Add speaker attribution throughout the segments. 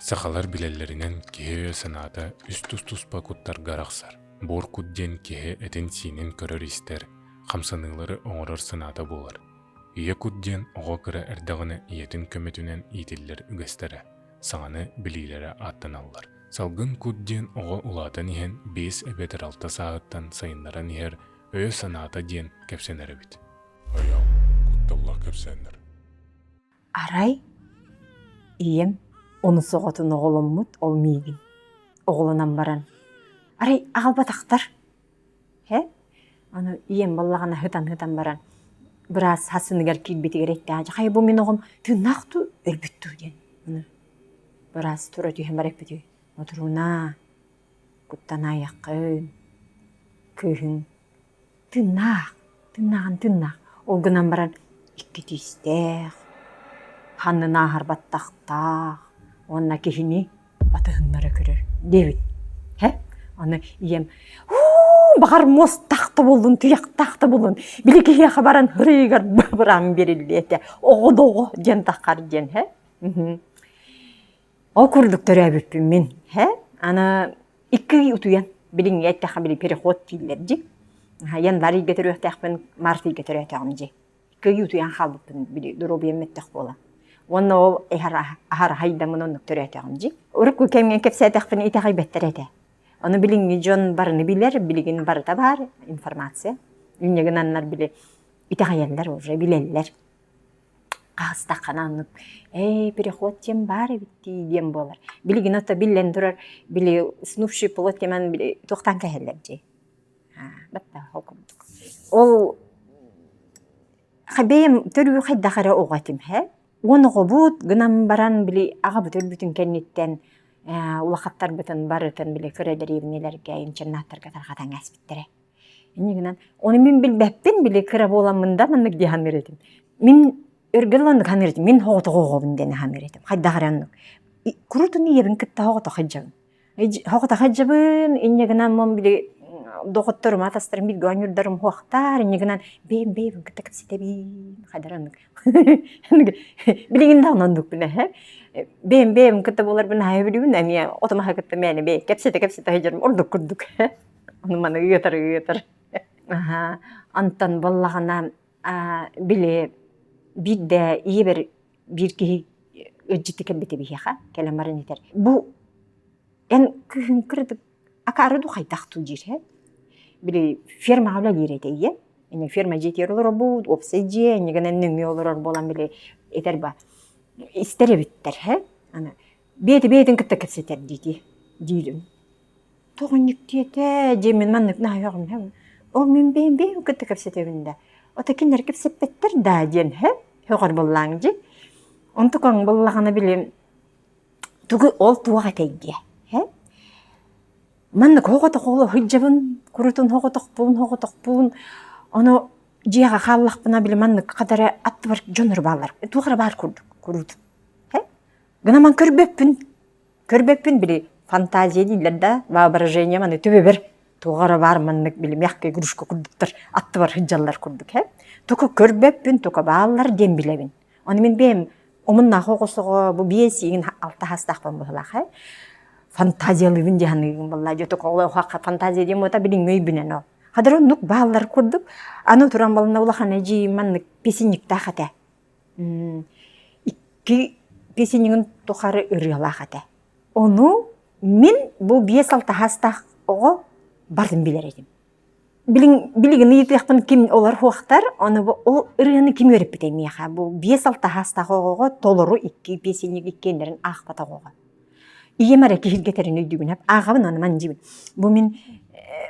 Speaker 1: Сахалар билэллэринэн киһи өйө-санаата үс тус-туспа куттарга арахсар. Буор кут диэн киһи этин-сиинин көрөр-истэр, хамсаныылары оҥорор санаата буолар. Ийэ кут диэн оҕо кыра эрдэҕинэ ийэтин көмөтүнэн иитиллэр үгэстэрэ, саҥаны билиилэрэ ааттаналлар. Салгын кут диэн оҕо улаатан иһэн биэс эбэтэр алта сааһыттан сайыннаран иһэр өйө-санаата диэн кэпсэнэр эбит.
Speaker 2: Айаал, кутталлаах кэпсээннэр.
Speaker 3: Арай ийэм онус оҕотун оҕоломмут ол миигин оҕолонон баран арай аҕалбатахтар һэ аны ийэм буоллаҕына һытан-һытан баран быраас хасыныгар киирбитигэр эттэҕэ хайа бу мин оҕом тыыннаах дуу өлбүт дуу диэн аны быраас тура түһэн баран эппитигэр Мотуруунаа куттанаайаххын кыыһыҥ Тыыннаах, тыыннааҕын тыыннаах. Ол гынан баран икки тиистээх, ханнын ааһар баттахтаах уонна киһини батыһыннара көрөр диэбит. Һэ? Аны ийэм уу баҕар муостаах да буоллун, туйахтаах да буоллун, били киһиэхэ баран ырыйыгар быраан биэриллиэ этэ. Оҕо да оҕо диэн таххар диэн һэ? Ол курдук төрөөбүппүн мин. Һэ? Аны икки ый утуйан, билиҥҥи эттэххэ били переход дииллэр дии. Январь ыйга төрүөхтээхпин, март ыйга төрөөтөҕүм дии. Икки ый утуйан хаалбыппын били доруобуйам мөлтөх буолан. Уонна ол аһара хайдаммын оннук төрөөтөҕүм дии. Урукку кэмҥэ кэпсээтэхпинэ итэҕэйбэттэр этэ. Ону билиҥҥи дьон барыны билэр, билигин барыта баар информация. Инньэ гынаннар били итэҕэйэллэр уже билэллэр. Хаһыстаххына оннук ээ переход диэн баар эбит дии диэн буолар. Билигин ото биллэн турар били снувший плот кэмэн били туохтаан кэһэллэр дии. Батта ол курдук. Ол бэйэм төрүү хайдах эрэ оҕо этим һэ. Уон оҕобут гынан баран били аҕабыт өлбүтүн кэнниттэн улахаттарбытын барытын били кыра дэриэбинэлэргэ интернаттарга тарҕатан ааспыттара. Инньэ гынан, ону мин билбэппин, били кыра буоламмын да маннык дии саныыр этим. Мин өргө оннук саныыр этим, мин соҕотох оҕобун диэн саныыр этим. Хайдах эрэ оннук. Курутун ийэбин кытта соҕотох сылдьабын. Соҕотох сылдьабын, инньэ гынан мон били доҕотторум, атастарым бииргэ оонньуурдарым суохтар, инньэ гынан бэйэм бэйэбин кытта кэпсэтэбин, хайдах эрэ оннук. Билигин даҕаны оннукпун эһэ. Бэйэм бэйэбин кытта буоларбын наһаа сөбүлүүбүн, эмиэ оту-маһы кытта мээнэ бэйэ кэпсэтэ-кэпсэтэ сылдьарым ордук курдук. Ону маны ыытар ыытар. Аһаа, онтон буоллаҕына били биирдэ ийэбэр биир киһи ыалдьыттыы кэлбитэ биһиэхэ, кэлэн баран этэр: «Бу эн кыыһыҥ кыратык акаары дуу хайдах дуу?» диир һэ. Били фермаҕа үлэлиир этэ ийэ. Инньэ ферма дьиэтигэр олоробут, уопсай дьиэ, инньэ гынан нөҥүө олорор буолан били этэр ба истэр эбиттэр һэ. Аны бэйэтэ бэйэтин кытта кэпсэтэр диити диирим. Тоҕонньук диэтэ, дьэ мин маннык наһаа үөҕүм Ол мин бэйэм бэйэм кытта кэпсэтэбин да. Ото кинилэр кэпсэппэттэр даа диэн һэ һөҕөр буоллааҥ дьи. Онтукаҥ буоллаҕына били тугу ол туох этэй диэ һэ Маннык оҕотох ол сылдьабын, курутун оҕотохпун, оҕотохпун. Ону дьиэҕэ хааллахпына били маннык хата эрэ аттыбар дьоннор бааллар. Туох эрэ баар курдук куруутун. Һэ Гынан көрбөппүн. Көрбөппүн били фантазия дииллэр да, воображение маны төбөбөр туох эрэ баар маннык били мягкая игрушка курдуктар аттыбар сылдьаллар курдук һэ. Тука көрбөппүн, тука бааллар диэн билэбин. Ону мин бэйэм омуннаах оҕосоҕо бу биэс иин алта хастаахпын быһылаах һэ. Фантазиялыыбын дии саныыбын буолла. Дьэ тука ол фантазия диэн буота билиҥҥи өйбүнэн ол. Хадыр оннук бааллар курдук. Аны туран балына улахан эдьиийим маннык песенниктаах этэ. Икки песеннигин тухары ырыалаах этэ. Ону мин бу биэс-алта саастаах оҕо барын билэр этим. Билин, билигин ыйытыахпын ким олор суохтар, ону бу ол ырыаны ким үөрэппитэй миэхэ? Бу биэс-алта саастаах оҕоҕо толору икки песенник иккиэннэрин аахпатах оҕо. Ийэм эрэ киһиргэтэрин өйдүүбүн, ааҕабын аны маны дьиибин. Бу мин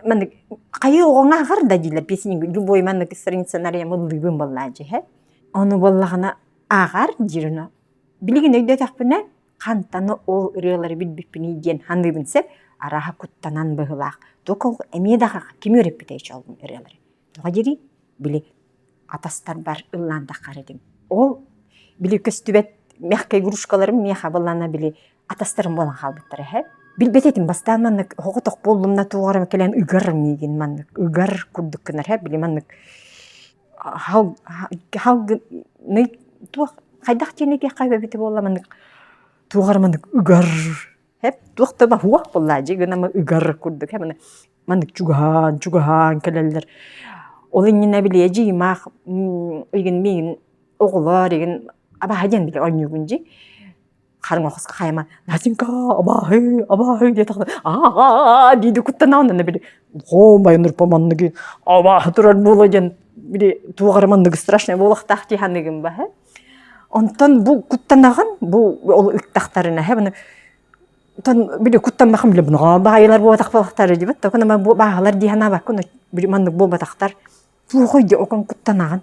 Speaker 3: маннык хайыы оҕоҥ ааҕар да дииллэр песенник любой маннык страницаны арыйан ыллыыбын буоллаа дьиһэ. Ону буоллаҕына ааҕар диир ону. Билигин өйдөөтөхпүнэ, хантан ол ырыалары билбиппиний диэн саныыбын сөп, арааһа куттанан быһыылаах. Туох ол эмиэ да ким үөрэппитэй ол ырыалары? Тоҕо диирий? Били атастарбар ыллаан таххар этим. Ол били көстүбэт мягкай игрушкаларым миэхэ буоллаҕына били атастарым буолан хаалбыттара эһэ. Билбэт этим бастаан маннык оҕотох буоллум туох эрэ кэлэн ыгар миигин маннык ыгар курдук гынар эһэ били маннык Хал туох хайдах диэн этиэххэ эбитэ буолла маннык. Туох эрэ маннык ыгар Хэп туох да баһуох буоллаа дьи гына ыгар курдук маннык маннык чугаһаан чугаһаан кэлэллэр. Ол иннинэ били эдьиийимаах игин миигин оҕолоор игин абааһы диэн били оонньуугун дьи харыҥа хоско хайама Настенька абааһы абааһы диэтэххинэ аа дии куттанаҕын аны били хоомай нурпа манныгы абааһы турар буола диэн били туох эрэ манныгы страшный буолуохтаах дии саныыгын баһы Онтон бу куттанаҕын, бу ол ыттахтарына һэ быны тон били куттаммахым били бунаҕа баайылар буотах буолахтар дибит токун бу бааһалар дии санаабаккын били маннык буолбатахтар туохуй ди окон куттанаҕын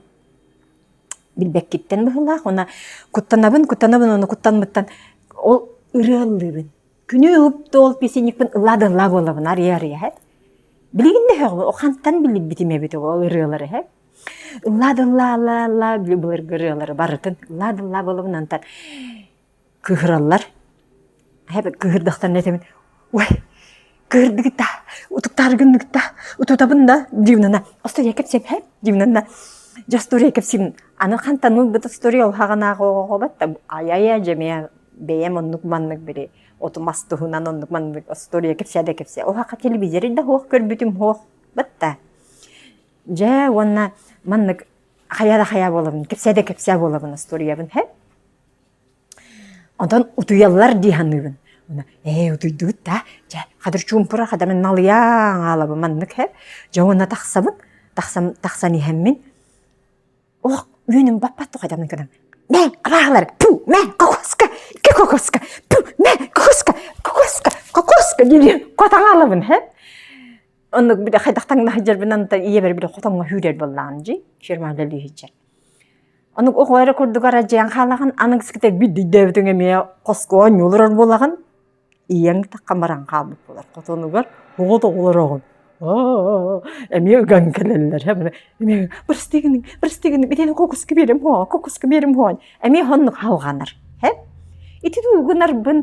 Speaker 3: билбэккиттэн быһыылаах уонна куттанабын куттанабын уонна куттанмыттан ол ырыаллыыбын күнү уһуп ол песенникпин ыллаа да ыллаа буолабын арыйа арыйа һэ билигин да һөҕү хантан билбитим эбит ол ырыалары һэ Ыллаа да ыллаа, ыллаа, ыллаа били былыргы ырыалары барытын ыллаа да ыллаа буолабын антан кыыһыраллар. Эбэ кыыһырдахтарына этэбин ой кыыһырдыгыт да утуктаары гынныгыт да утутабын да диибин остуоруйа кэпсиэм һэ диибин дьэ остуоруйа кэпсиибин аны хантан ылбыт остуоруйа ол хаҕынааҕы оҕоҕобот да айа-айа дьэ эмиэ бэйэм оннук маннык били оту мас туһунан оннук маннык остуоруйа кэпсээ да кэпсээ ол хаха телевизоры да суох көрбүтүм суох батта Дьэ уонна маннык хайа да хайа буолабын, кэпсээ да кэпсээ буолабын остуоруйабын һэ. Онтон утуйаллар дии саныыбын. Уонна ээ утуйдубут да, дьэ хадыр чуумпура хадамын налыйаан хаалабын маннык һэ. Дьэ уонна тахсабын, тахсан тахсан иһэммин олох үөнүм баппат тухайдамын гынан мэ абааһылар пу мэ кокоска икки кокоска пу мэ кокоска кокоска кокоска диэн хотаҥалабын һэ. Оннук били хайдах таҥна сылдьарбын онтон ийэбэр били хотоҥҥо сүүрэр буоллаҕым дии, фермаҕа үлэлии сылдьар. Оннук оҕо эрэ курдук арадьыйан хаалаҕын, аныгыскыта биирдэ өйдөөбүтүҥ эмиэ хоско оонньуу олорор буолаҕын, ийэҥ таххан баран хаалбыт буолар хотонугар оҕо да олороҕун эмиэ ыган кэлэллэр эмиэ бырастыы гыныҥ бырастыы гыныҥ итини кокуска биэрим һуо кокуска биэрим һуо эмиэ оннук халҕанар һэ ити дуу гынарбын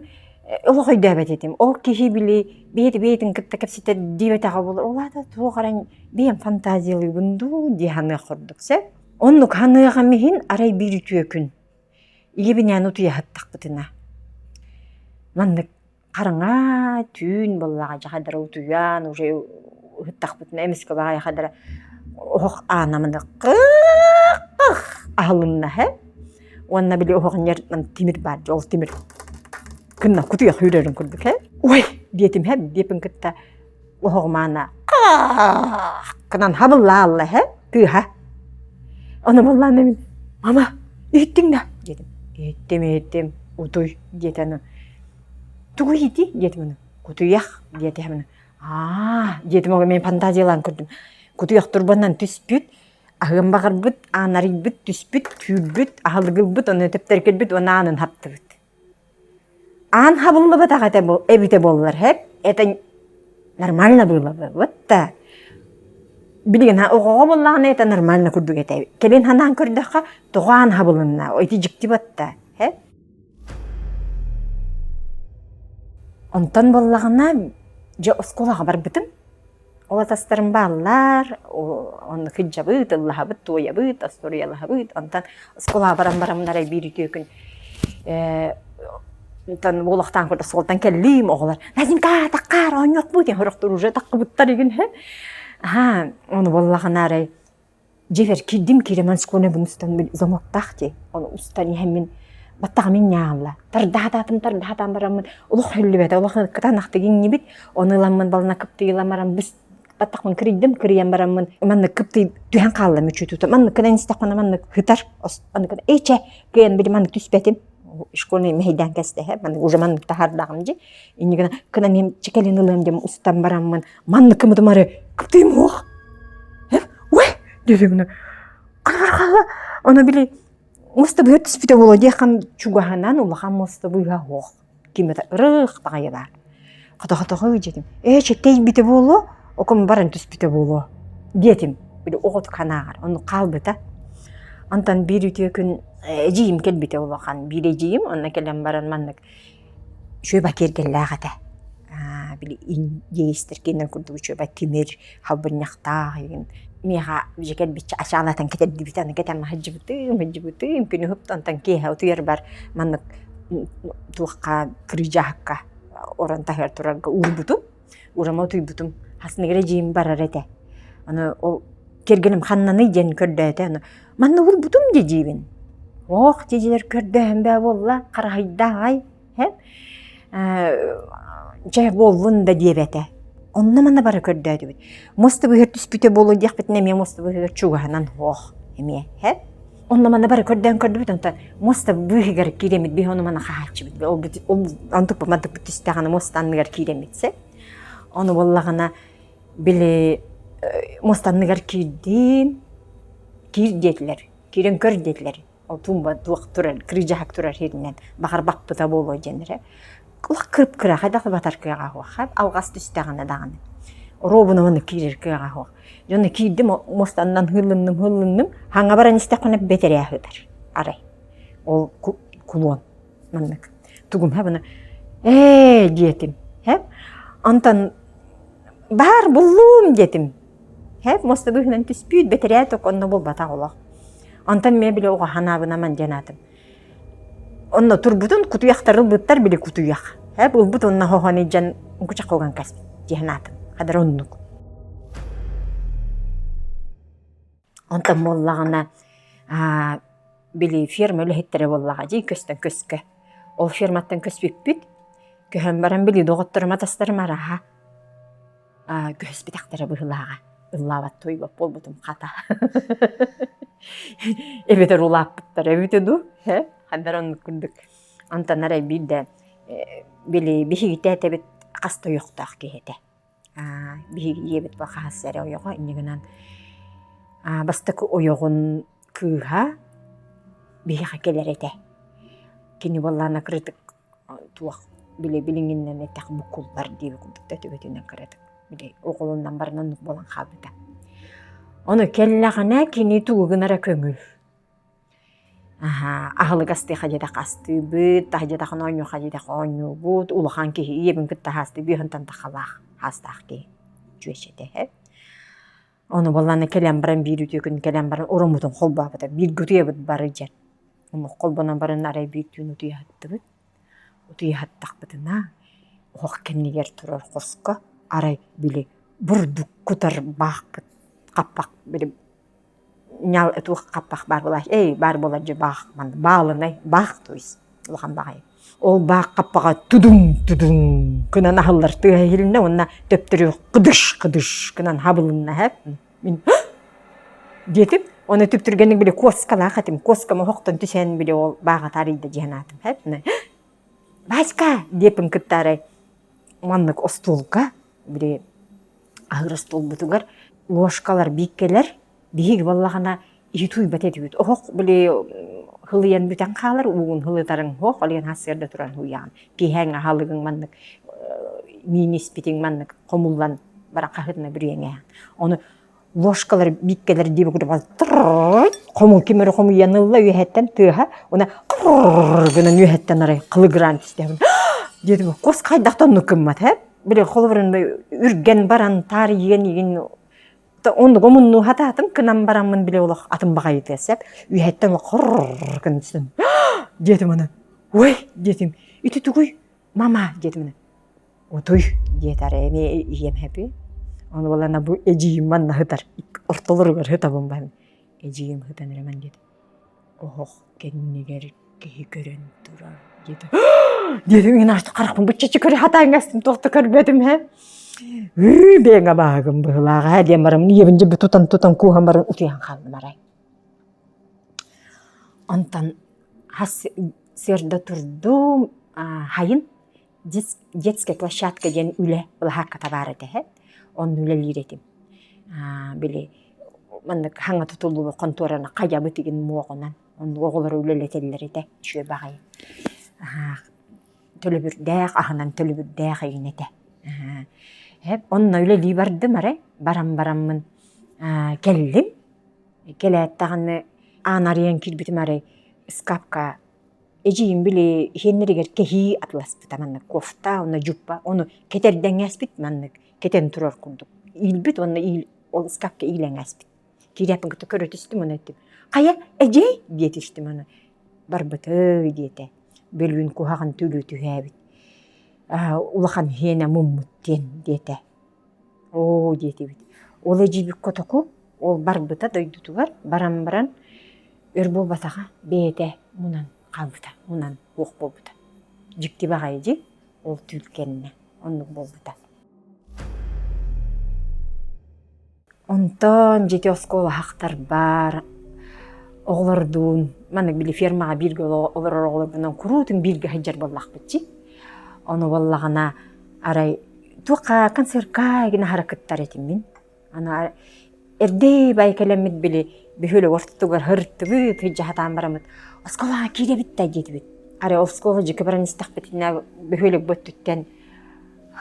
Speaker 3: олох өйдөөбөт этим. Ол киһи били бэйэтэ бэйэтин кытта кэпсэтэр диэбэтэҕэ буолар. Ол аата туох эрэ бэйэм фантазиялыыбын дуу дии саныах курдук сөп. Оннук саныаҕым иһин арай биир үтүө күн ийэбинээн утуйа сыттахпытына маннык хараҥа түүн буоллаҕа дьахадара утуйан уже ыһыттахпытына эмискэ баҕайы хадара оһох аана маннык кых аһылынна һэ Уонна били оһоҕунньар тимир баар дьэ ол тимир кынна кутуйах үүрэрин курдук ээ. Ой диэтим һэ диэпин кытта оһоҕумаана кынан хабыллаалла һэ тыаһа. Ону буоллаана мин мама иһиттиҥ да диэтим. Иһиттим иһиттим утуй диэтэ аны. Тугу иһитий диэтим аны. Кутуйах диэтэ аны. Аа диэтим ол мин фантазиялаан көрдүм. Кутуйах турбанан түспүт Аһыан баҕарбыт, аан арыйбыт, түспүт, түүрбүт, аһылыгырбыт, ону тэптэркирбит уонна аанын хаптыбыт. Аан хабыллыбатах этэ эбитэ буоллар, һэп, это нормально было бы, вот да. Билигин оҕоҕо буоллаҕына это нормально курдук этэ. Кэлин санаан көрдөххө, тоҕо аан хабылынна, ити дьикти батта, һэп. Онтон буоллаҕына, дьэ оскуолаҕа барбытым. Ол атастарым бааллар, онно кыдьабыт, ыллаһабыт, туойабыт, остуоруйалаһабыт. Онтон оскуолаҕа баран бараммын арай биир үтүө күн ээ онтон буолуохтаан курдук суолтан кэллим оҕолор Назинка таккаар оонньуохпут диэн сорохтор уже таххыбыттар игин һэ аһаа ону буоллаҕына арай Дьиэбэр киирдим киирэн школьнайбын устан замоктаах дии. Ону устан иһэммин баттаҕым инньэ Тардаһатаатым тардаһатаан бараммын олох иһиллибэтэ олох кытаанахтык иҥнибит. Ону ыламмын балына кыптыйылан баран быс баттахпын кырыйдым кырыйан бараммын маннык кыптый түһэн хаалла мүччү маннык гынан истэхпинэ маннык һытар маннык эй чэ кыайан били маннык түспэтим школьный мэһэйдээн кэстэһэ маннык уже маннык таһаардаҕым дии инньэ гынан кынан иһим чекэлин ылыам диэн устан бараммын маннык кымытымары кыптыйым уох Ой диэтим хаала ону били муоста быһа түспүтэ буолуо диэххин чугаһынан улахан муоста быыһа суох ким это ырых баҕайы баар хото-хотоҕой диэтим ээ чэ тэйбитэ буолуо окум баран түспүтэ буолуо диэтим били оҕотук санааҕар оннук хаалбыта онтон биир үтүө күн эдьиийим кэлбитэ улахан биир эдьиийим онно кэлэн баран маннык Үчүгэй киэргэллээх этэ били индейстэр кииннэрин курдук үчүгэй тимир халбынньахтаах игин миэхэ дьэ кэлбиччэ ачаалатан кэтэрдибитэ аны кэтэн сылдьыбытым сылдьыбытым күнү уһуктан киэһэ утуйарбар маннык Туохха кырыдьаакка орон таһыгар турарга уурбутум. Урама утуйбутум. Хасныгар эдьиийим барар этэ. Аны ол кэргэним ханнаный диэн көрдөөтө. Аны манна уурбутум дии диибин. Ох дьиэлэр көрдөөһүн бээ буолла, хараһыйда аҕай. Дьэ буоллун да диэбэтэ. Онно-манна бары көрдөөтүбүт. Муоста быыһыгар түспүтэ буолуо диэхпитинэ эмиэ муоста быыһыгар чугаһынан суох эмиэ. Онно-манна бары көрдөөн көрдүбүт, онтон муоста быыһыгар киирэммит биһи ону-маны хаһааччыбыт. Ол ол онтукпут мантыкпыт түстэҕинэ муоста анныгар киирэммит сөп. Ону буоллаҕына били муоста анныгар киирдим, киир диэтилэр, киирэн көр диэтилэр. Ол туумба туох турар, кырдьаһак турар сиринэн баҕарбаппыта буолуо диэн эрэ. Улах кып-кыра хайдах да батар кыаҕа суох, алҕас түстэҕинэ даҕаны. Оруобуна уонна киирэр кыаҕа суох. Дьоно киирдим, муостаннан хыыллынным, хыыллынным, хаҥа баран истэхпинэ бэтэрээ сытар арай. Ол кулуон маннык. Тугум һэ ээ диэтим. Һэ онтон баар буллум диэтим. Һэ муоста быыһынан түспүт бэтэрээ ток онно буолбатах олох. Онтон мэ били оҕо ханаабынаман диэн аатым. Онно турбутун кутуйахтар ылбыттар били кутуйах. Һэ ылбыт онно хоһон илдьэн кучах уган кэспит диэн аатым. Хадара оннук. Онтон буоллаҕына аа били ферма үлэһиттэрэ буоллаҕа дии көстөн көскө. Ол ферматтан көспүппүт. Көһөн баран били доҕотторум атастарым арааһа Аа көһүспэтэхтэрэ быһыылааҕа, ыллаабат туойбат буолбутум хата. Эбэтэр улааппыттара эбитэ дуу, ээ, ханна эрэ оннук курдук. Онтон арай биирдэ били биһиги тээтэбит хас да ойохтоох киһи этэ. Аа биһиги ийэбит хаһыс эрэ ойоҕо инньэ гынан аа бастакы ойоҕун кыыһа биһиэхэ кэлэр этэ. Кини буоллаҕына кыратык туох били билиҥҥинэн этэх буккуллар диэбит курдук да төбөтүнэн кыратык били оҕолонон баран оннук буолан хаалбыта. Ону кэллэҕинэ кини тугу гынара көҥүл. Аһаа, аһылык астыаха диэтэх астыыбыт, таһырдьа диэтэх оонньуохха диэтэх оонньуубут, улахан киһи ийэбин кытта хаастыы биэһинтэн тахалаах хаастаах киһи чүөчэтэ һэ. Ону буоллаҕына кэлэн баран биир үтүө күн кэлэн баран ороммутун холбообута бииргэ утуйабыт бары дьэн. Омук холбонон баран арай биир түүн утуйа сыттыбыт. Утуйа сыттахпытына оһох кэннигэр турар хоско арай били бурдук кутар баахпыт хаппах били ньал туох хаппах баар буолааччы эй баар буолар дьэ баах манна баалынай баах то есть улахан баҕайы. Ол баах хаппаҕа тудуҥ тудуҥ гынан аһыллар тыаһа иһилиннэ уонна төптөрү кыдыш кыдыш гынан хабылынна һэ. Мин диэтим. Оны түптүргэнник били куоскалаах этим. Куоскам оһохтон түсэн били ол бааҕа таарыйда диэн аатым. Һэ. Васька диэпин кытта арай маннык остуолга били аһыыр остуолбутугар ложкалар бииккэлэр биһиги буоллаҕына иһит уйбат этибит. Оһох били хылыйан бүтэн хаалар, уугун хылытарыҥ суох, ол иһин сарсыарда туран уйаҕын. Киэһээҥ аһылыгыҥ маннык миин испитиҥ маннык хомуллан баран хаһыытына бүрүйэҥ Ону ложкалар бииккэлэр диэби курдук хомул ким эрэ хомуйан ылла үөһэттэн тыаһа уонна гынан үөһэттэн арай кылыгыраан түстэбин диэтим кос хайдах да оннук гыммат ээ били холобурун үргэн баран таарыйыан игин оннук омуннуу хатаатым кынан бараммын били олох атын баҕайытыа сөп үөһэттэн олох хорр гынан түстүм диэтим аны ой диэтим ити тугуй мама диэтим аны утуй диэтэ эрэ эмиэ ийэм хэпи ону буоллаҕына бу эдьиийим манна сытар ортолоругар сытабын баһын эдьиийим сытан эрэ ман диэтэ оһох кэннигэр киһи көрөн турар диэтэ диэтим мин ааста харахпын быччаччы көрө сатаан астым туох да көрбөтүм һэ ыы бэйэҥ абааһыгын быһыылааҕа диэн баран ийэбин дьэ тутан тутан кууһан баран утуйан хааллым арай онтон хас сыарда турдум хайын детская площадка диэн үлэ былаһаакката баар этэ һэ онно үлэлиир этим били маннык хаҥа тутуллубут хонтуораны хайабыт игин муоҕунан оннук оҕолору үлэлэтэллэр этэ үчүгэй баҕайы төлөбүрдээх аһынан төлөбүрдээх игин этэ онно үлэлии бардым эрэ баран бараммын кэллим кэлээт даҕаны аан арыйан киирбитим арай ыскаапка Эдьиийим били иһиэннэригэр кэһии атыласпыта маннык кофта уонна дьуппа ону кэтэрдэҥҥээспит маннык кэтэн турар курдук иилбит уонна иил ол ыскаапка иилэҥээспит. Киирээппин кытта көрө түстүм уонна эттим хайа эдьиэй диэтиштим аны барбытый диэтэ. Бөлүүн куһаҕан түүлү түһээбит. Улахан иһиэнэ муммут диэн диэтэ. Оо диэтибит. Ол эдьиийбит котоку ол барбыта дойдутугар баран баран өр буолбатаҕа бэйэтэ мунан хаалбыта, мунан суох буолбута. Дьикти баҕайы дии ол түүл кэннэ оннук буолбута. Онтон дьити оскуолаһахтарбар оҕолордуун маннык били фермаҕа бииргэ олорор оҕолорбунан куруутун бииргэ сылдьар буоллахпыт дии. Ону буоллаҕына арай туохха концертка гына аһара кыттар этим мин. Аны эрдэ бай кэлэммит били бөһүөлэк ортотугар һыртыбыт сылдьа сатаан бараммыт оскуолаҕа киирэбит да диэтибит. Арай оскуола дьикки баран истэхпитинэ бөһүөлэк бөттүттэн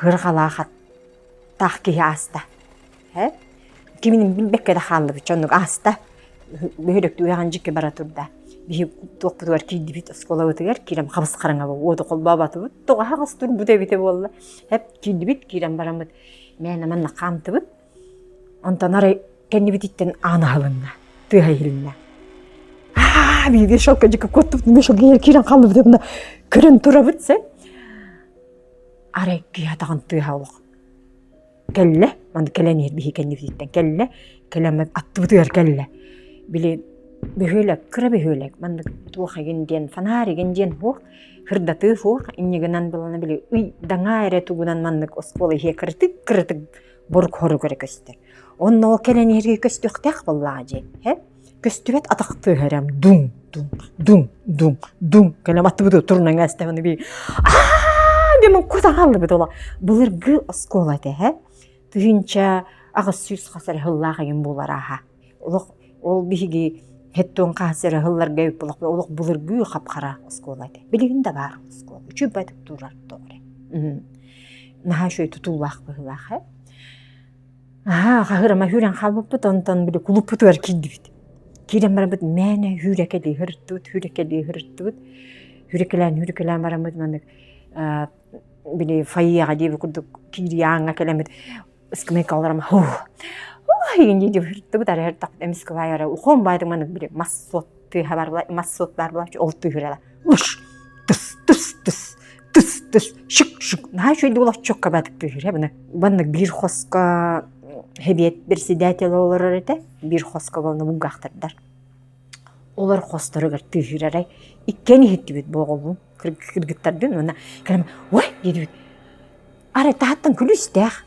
Speaker 3: һырҕалаах аттаах киһи ааста. Ээ кимин билбэккэ да хааллыбыт оннук ааста бөһүөлэктүү үрэҕин дьикки бара турда биһи туохпутугар киирдибит оскуолабытыгар киирэн хабыс хараҥа уоту холбообатыбыт тоҕо аһаҕас турбут эбитэ буолла эп киирдибит киирэн бараммыт мээнэ манна хаамтыбыт онтон арай кэннибититтэн аан аһылынна тыаһа иһилиннэ аа биһиги шелка дьикки куоттубут мешалга киирэн хааллыбыт көрөн турабыт сэ арай киһи атаҕын тыаһа олох Кэллэ, маны кэлэн иһэр биһи кэннибититтэн кэллэ, кэлэммит аттыбытыгар кэллэ. Били бөһүөлэк, кыра бөһүөлэк, маннык туох игин диэн, фонарь игин диэн суох, сырдатыы суох, инньэ гынан булана били ый даҥаа эрэ тугунан маннык оскуола иһэ кыратык-кыратык борук-хорук эрэ көстөр. Онно ол кэлэн иһэргэ көстүөхтээх буоллаҕа дии, һэ? Көстүбэт атах тыаһа эрэм дуҥ дуҥ дуҥ дуҥ дуҥ кэлэн аттыбытыгар турунан ээстэҕинэ бии аа диэн кута хааллыбыт ола былыргы оскуола этэ һэ 1800 хас эрэ сыллаах игин буолар ааһа олох ол биһиги хеттуон хас эрэ сылларга эбит буоллахпына олох былыргы хап-хара оскуола этэ билигин да баар оскуола үчүгэй турар тоҕо эрэ наһаа үчүгэй тутуулаах быһыылаах ээ Аһаа, хаһыырама үүрэн хаалбыппыт, онтон били кулууппутугар киирдибит. Киирэн бараммыт мээнэ үүрэкэлии сырыттыбыт, үүрэкэлии сырыттыбыт. Үүрэкэлээн, үүрэкэлээн бараммыт маннык аа били фойеҕа диэбит курдук киирии ааҥҥа кэлэммит ыскамыайка олорон һуу игин дии сырыттыбыт арай ыртахпыт эмискэ баай арай ухуом баайдык маннык били мас суот тыаһа бар мас суот баар буолааччы ол тыаһырала уш тыс тыс тыс тыс тыс шик шик наһаа үчүгэйдик олоччукка баатык тыаһыыр бұны маннык биир хоско хэбиэт председатель олорор этэ биир хоско буолна булгаахтардар олор хосторугар тыаһыыр арай иккиэн иһиттибит бу оҕолуун кыргыттардыын уонна кэлэн ой диэбит арай таһаттан күлүүстээх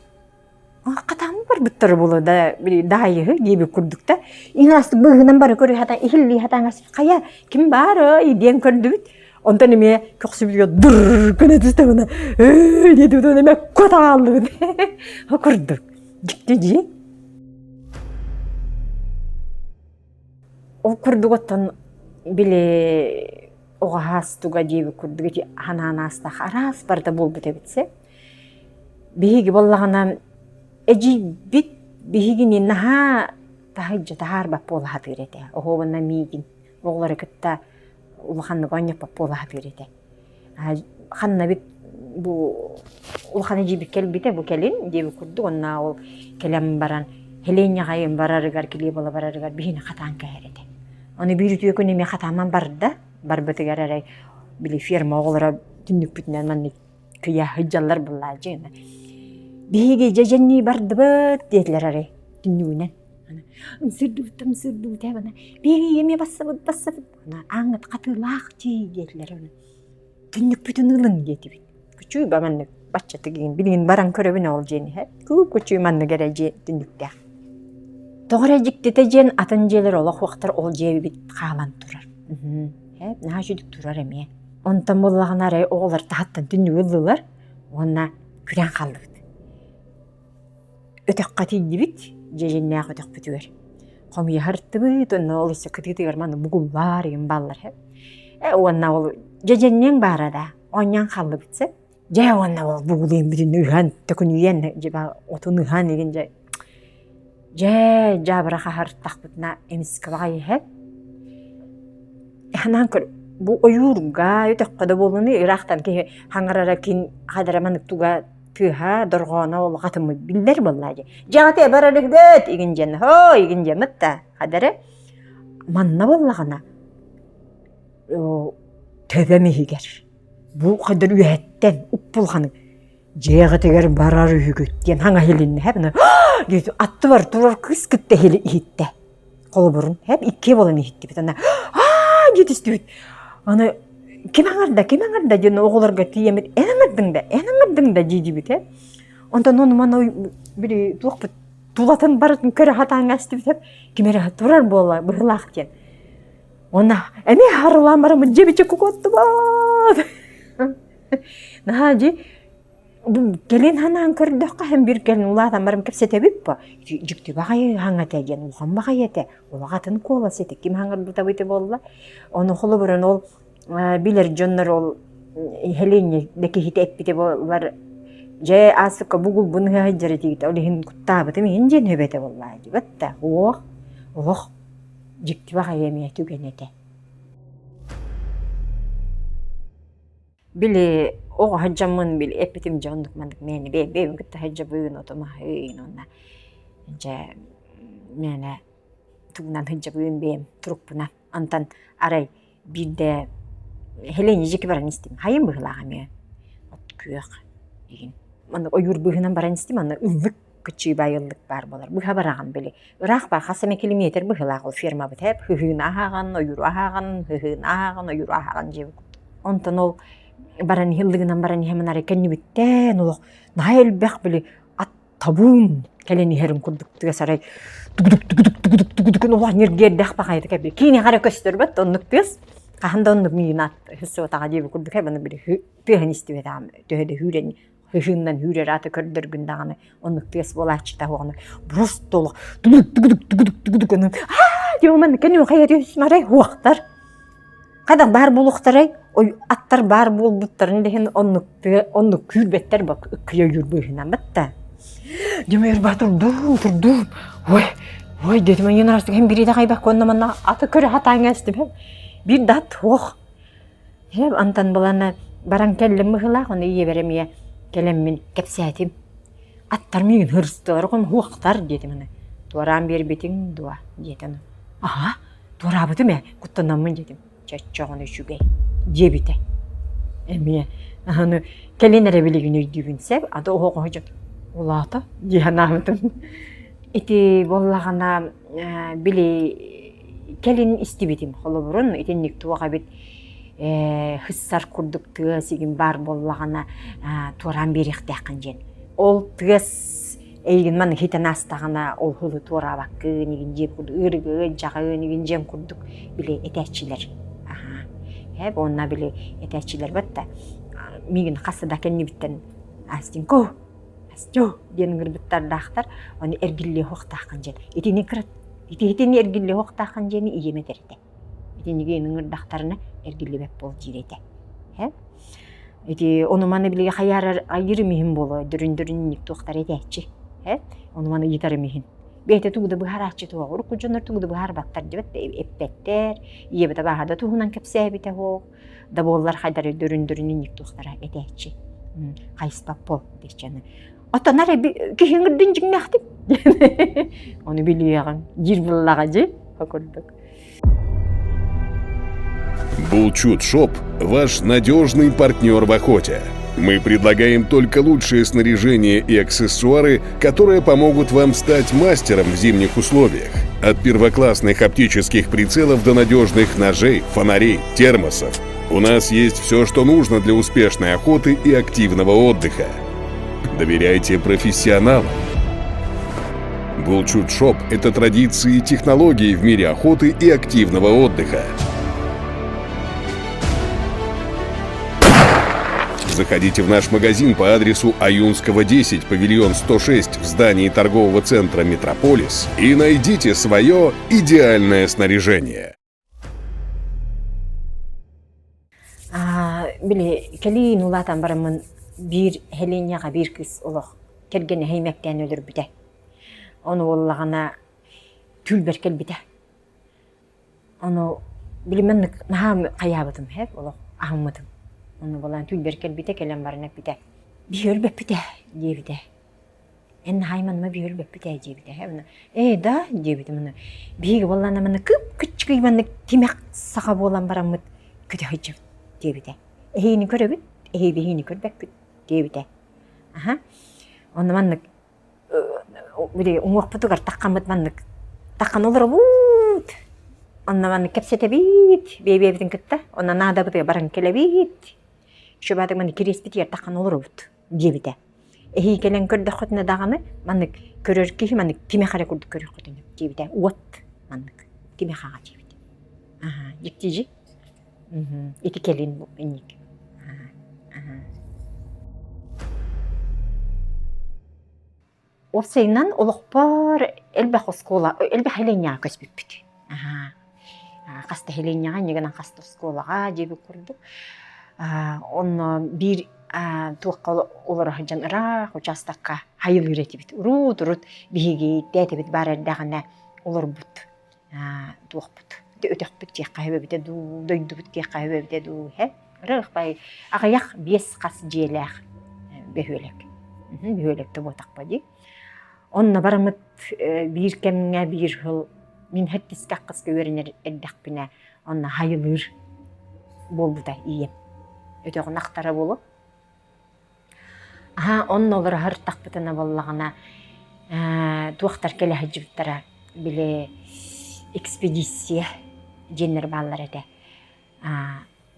Speaker 3: Хатааммы барбыттара буолуо да били даайыһы диэбит курдук да иҥаастык быыһынан бары көрө сатаан иһиллии сатаан хайа ким баарый диэн көрдүбүт онтон эмиэ көхсүбүтүгэр дыр гына түстэ уонна ээ диэтибит уонна эмиэ куота хааллыбыт курдук дьикти дии ол курдук оттон били оҕо туга диэбит курдук ити ханаан аастаах араас барыта буолбут эбит сэ Биһиги буоллаҕына эдьиийбит биһигини наһаа таһырдьа таһаарбат буола сатыыр этэ. Оһуобунна миигин оҕолору кытта улаханнык оонньоппот буола сатыыр этэ. Ханна бит бу улахан эдьиийбит кэлбитэ бу кэлин диэбит курдук онно ол кэлэн баран Хеленяҕайым барарыгар Килиэбола барарыгар биһини хатаан кэһэр этэ. Ону биир үтүө күн эмиэ хатааман барда. Барбытыгар арай били ферма оҕолоро түннүкпүтүнэн маннык кыйа сылдьаллар былаадьы биһиги дьэдьэннии бардыбыт диэтилэр арай түннүгүнэн ымсыырдыбыт ымсыырдыбыт ээ бана биһиги эмиэ бассабыт бассабыт ааҥҥыт хатыылаах дии диэтилэр түннүкпүтүн ылыҥ диэтибит күчүй ба маннык бачча тигин билигин баран көрөбүн ол дьиэни иһэ күүп күчүй маннык эрэ дьиэ түннүктээх тоҕо эрэ дьиктитэ диэн атын дьиэлэр олох уохтар ол дьиэбит хаалан турар наһаа үчүгдүк турар эмиэ Онтон буоллаҕына арай оҕолор таһыттан түннүгү ыллылар уонна күрээн хааллыбыт. Өтөххө тиийдибит, дьэдьэннээх өтөхпүтүгэр. Хомуйа сырыттыбыт, онно ол өссө кытыытыгар маны бугуллар игин бааллар Э уонна ол дьэдьэнниэҥ баара да, оонньоон хааллыбыт сөп. Дьэ уонна ол бугулуйан бүтүн ыһан, төкүнүйэн, дьэ отун ыһан игин дьэ Дьэ, дьаабыра хаһартахпытына эмискэ баҕайы иһэр. Ханаан көр, бу ойуурга өтөххө да буоллун ыраахтан киһи хаҥарара кин хадара маннык туга тыаһа дорҕооно ол хатыммыт биллэр буоллаа дии. Дьаҕате барар үһүгөт игин диэн хоо игин диэммит да хадара манна буоллаҕына төбөм иһигэр. Бу хайдар үөһэттэн уппулханы дьиэҕитигэр барар үһүгүт диэн хаҥа иһилиннэ һэп диэт аттыбар турар кыыс кытта иһиттэ холобурун һэп иккиэ буолан иһиттибит ана аа диэт истибит аны ким аҥарда ким аҥарда диэн оҕолорго тиийэммит эн аҥардыҥ да эн аҥардыҥ да дии-диибит э онтон ону маны били туохпут тулатын барытын көрө сатаан истибит һэп ким эрэ турар буолла быһыылаах диэн Уонна эмиэ харылаан бараммын дьиэбиччэ кукуоттубат. Наһаа дьи бу кэлин ханаан көрдөххө һэн бир кэлин улаатан баран кэпсэтэбит по дьикти баҕайы хаҥа этэ диэн улахан баҕайы этэ улаҕатын куолас этэ ким хаҥырбытабыты буолла ону холобурун ол билэр дьоннор ол Хелене да киһитэ эппитэ буоллар дьэ аасыкка бугулбун ыһа сылдьар этигит ол иһин куттаабытым иһин диэн хөбөтө буоллаа дибэт да уох олох Дьикти баҕайы эмиэ түгэн этэ. Били оҕо сылдьаммын били эппитим дьэ оннук маннык мээнэ бэйэм кытта сылдьабын оту-маһы уонна дьэ мээнэ тугунан сылдьабын бэйэм турукпунан онтон арай биирдэ Хелене дьики баран истим хайым быһыылаах эмиэ от күөх игин маннык ойуур быыһынан баран истим аны ыллык кычыыбай ыллык баар буолар быһа бараҕын били ыраах баар хас эмэ километр быһыылаах ол фермабыт эп хыһыын аһаҕан ойууру аһаҕан хыһыын аһаҕан ойууру аһаҕан дьиэбит онтон ол баран иһэ ыллыгынан баран иһэмин арай кэннибиттэн олох наһаа элбэх били ат табуун кэлэн иһэрин курдук тыас арай тугудук тугудук тугудук тугудук улахан ньиргиэрдээх баҕайытык эбит киинэҕэ эрэ көстөрбөт оннук тыас хаһан да оннук миигин аат сысыбатаҕа диэбит курдук эбаны били тыаһын истибэтэҕим төһө да хүүрэн хыһыыннан хүүрэр ааты көрдөргүн даҕаны оннук тыас буолааччыта уоҕуна просто олох тугудук тугудук тугудук тугудук аны аа диэн маннык кэнним хайа түһүсүм арай уохтар Хайдах баар буолуохтарай? Ой, аттар баар буолбуттарын да иһин оннук оннук күүрбэттэр бак ыккыйа ойуур быыһынан батта. Дьэ ба турдуум, турдуум. Ой, ой дедим айын арастык hem бириде хайбак онна манна аты көрө хатаан кэлстим. Бир да ат ох. Hem антан балана баран кэллим быһылаах, оны ийэбэр эмиэ кэлэммин кэпсээтим. Аттар миигин хырыстылар, оҕом хуохтар диэтим аны. Туораан биэрбитиҥ дуо диэтэ Аха, туораабытым ээ, куттанаммын диэтим. Чоччоҕун үчүгэй диэбитэ. Эмиэ аны кэлин эрэ билигин өйдүүбүн сөп, ады оһоҕоһо дьон улаата дии санаабытым. Ити буоллаҕына били кэлин истибитим холобурун итинник туох эбит хыссар курдук тыас игин баар буоллаҕына туораан биэриэхтээххин диэн. Ол тыас эйигин маны хитэн аастаҕына ол хылы туораабаккын игин дьиэм курдук ыарыгын дьаҕын игин дьиэм курдук били этээччилэр аха һэп уонна били этээччилэр батта миигин хас да кэннибиттэн Астинко Астё диэн ыҥырбыттардаахтар ону эргиллиэ суохтааххын диэн итини кыра ити итини эргиллиэ суохтааххын диэни ийэм этэр этэ итиниги ыҥырдахтарына эргиллибэт буол диир этэ һэ Ити ону-маны билиги хайаарар айыырым иһин буолуо, дөрүн-дөрүн туохтар этээччи. Э? Ону-маны ыйытарым иһин. Бэйэтэ тугу да быһаарааччы туох. Урукку дьоннор тугу да быһаарбаттар диэбэт эппэттэр. Ийэбит абааһа да туһунан кэпсээбитэ суох. Да буоллар хайдары дөрүн-дөрүн инник туохтара этээччи. Хайыспат буол диэччи аны. Оттон арай киһи ыҥырдын дьиҥнээхтик. Ону билиэҕим. Диир буллаҕа дьи. Курдук.
Speaker 2: Булчут Шоп – ваш надежный партнер в охоте. Мы предлагаем только лучшее снаряжение и аксессуары, которые помогут вам стать мастером в зимних условиях. От первоклассных оптических прицелов до надежных ножей, фонарей, термосов. У нас есть все, что нужно для успешной охоты и активного отдыха. Доверяйте профессионалам. Булчут Шоп – это традиции и технологии в мире охоты и активного отдыха. Заходите в наш магазин по адресу Аюнского 10, павильон 106 в здании торгового центра «Метрополис» и найдите свое идеальное снаряжение.
Speaker 3: Били кэлиин улаатан бараммын биир Хеленяҕа биир кыыс олох кэргэнэ эһэймэктээн өлөрбүтэ. Ону буоллаҕына түүлбэр кэлбитэ. Ону били маннык наһаа хайаабытым һэп олох аһыммытым. Ону буолан түүлбэр кэлбитэ, кэлэн баран эппитэ: «Биһи өлбөппүт ээ» диэбитэ. Эн наһаа манна биһи өлбөппүт ээ диэбитэ. Ээ да диэбитим аны биһиги буоллаана манна кып-кыччыгый маннык тимэх саха буолан бараммыт көтө сылдьабыт диэбитэ. Эһиини көрөбүт, эһиги биһигини көрбөккүт диэбитэ. Аха. Онно маннык били уҥуохпутугар таххаммыт маннык таххан олоробут. Онно маннык кэпсэтэбит бэйэ-бэйэбитин кытта. Онно наадабытыгар баран кэлэбит. Үчүгэйдик маннык кириэспитигэр таххан олоробут диэбитэ. Эһиги кэлэн көрдөххүтүнэ даҕаны маннык көрөр киһи маннык кимиэхэ эрэ курдук көрүөххүтүн диэбитэ. Уот маннык кимиэхэ диэбит. Аха, дьиктижи. Ити кэлин инник. Уопсайынан олохпор элбэх оскуола, элбэх нэһилиэнньэҕэ көспүппүт. Аһаа. Хас да нэһилиэнньэҕэ, инньэ гынан хас да оскуолаҕа диэбит курдук. Онно биир туохха олоро сылдьан ыраах учаастакка хайылыыр этибит. Урут-урут биһиги тээтэбит баар эрдэҕинэ олорбут туохпут өтөхпүт диэххэ сөп эбитэ дуу, дойдубут диэххэ сөп эбитэ дуу иһэ. Ырыахпай аҕыйах биэс хас дьиэлээх бөһүөлэк. Бөһүөлэктэ буотахпа дии. Онно бараммыт биир кэмҥэ биир сыл мин сэттискэ аххыска үөрэнэр эрдэхпинэ онно хайылыыр буолбута ийэм. Өтөҕүн ахтара буолуо. Аһаа, онно олоро сырыттахпытына буоллаҕына туохтар кэлэ сылдьыбыттара, били экспедиция диэннэр бааллар этэ.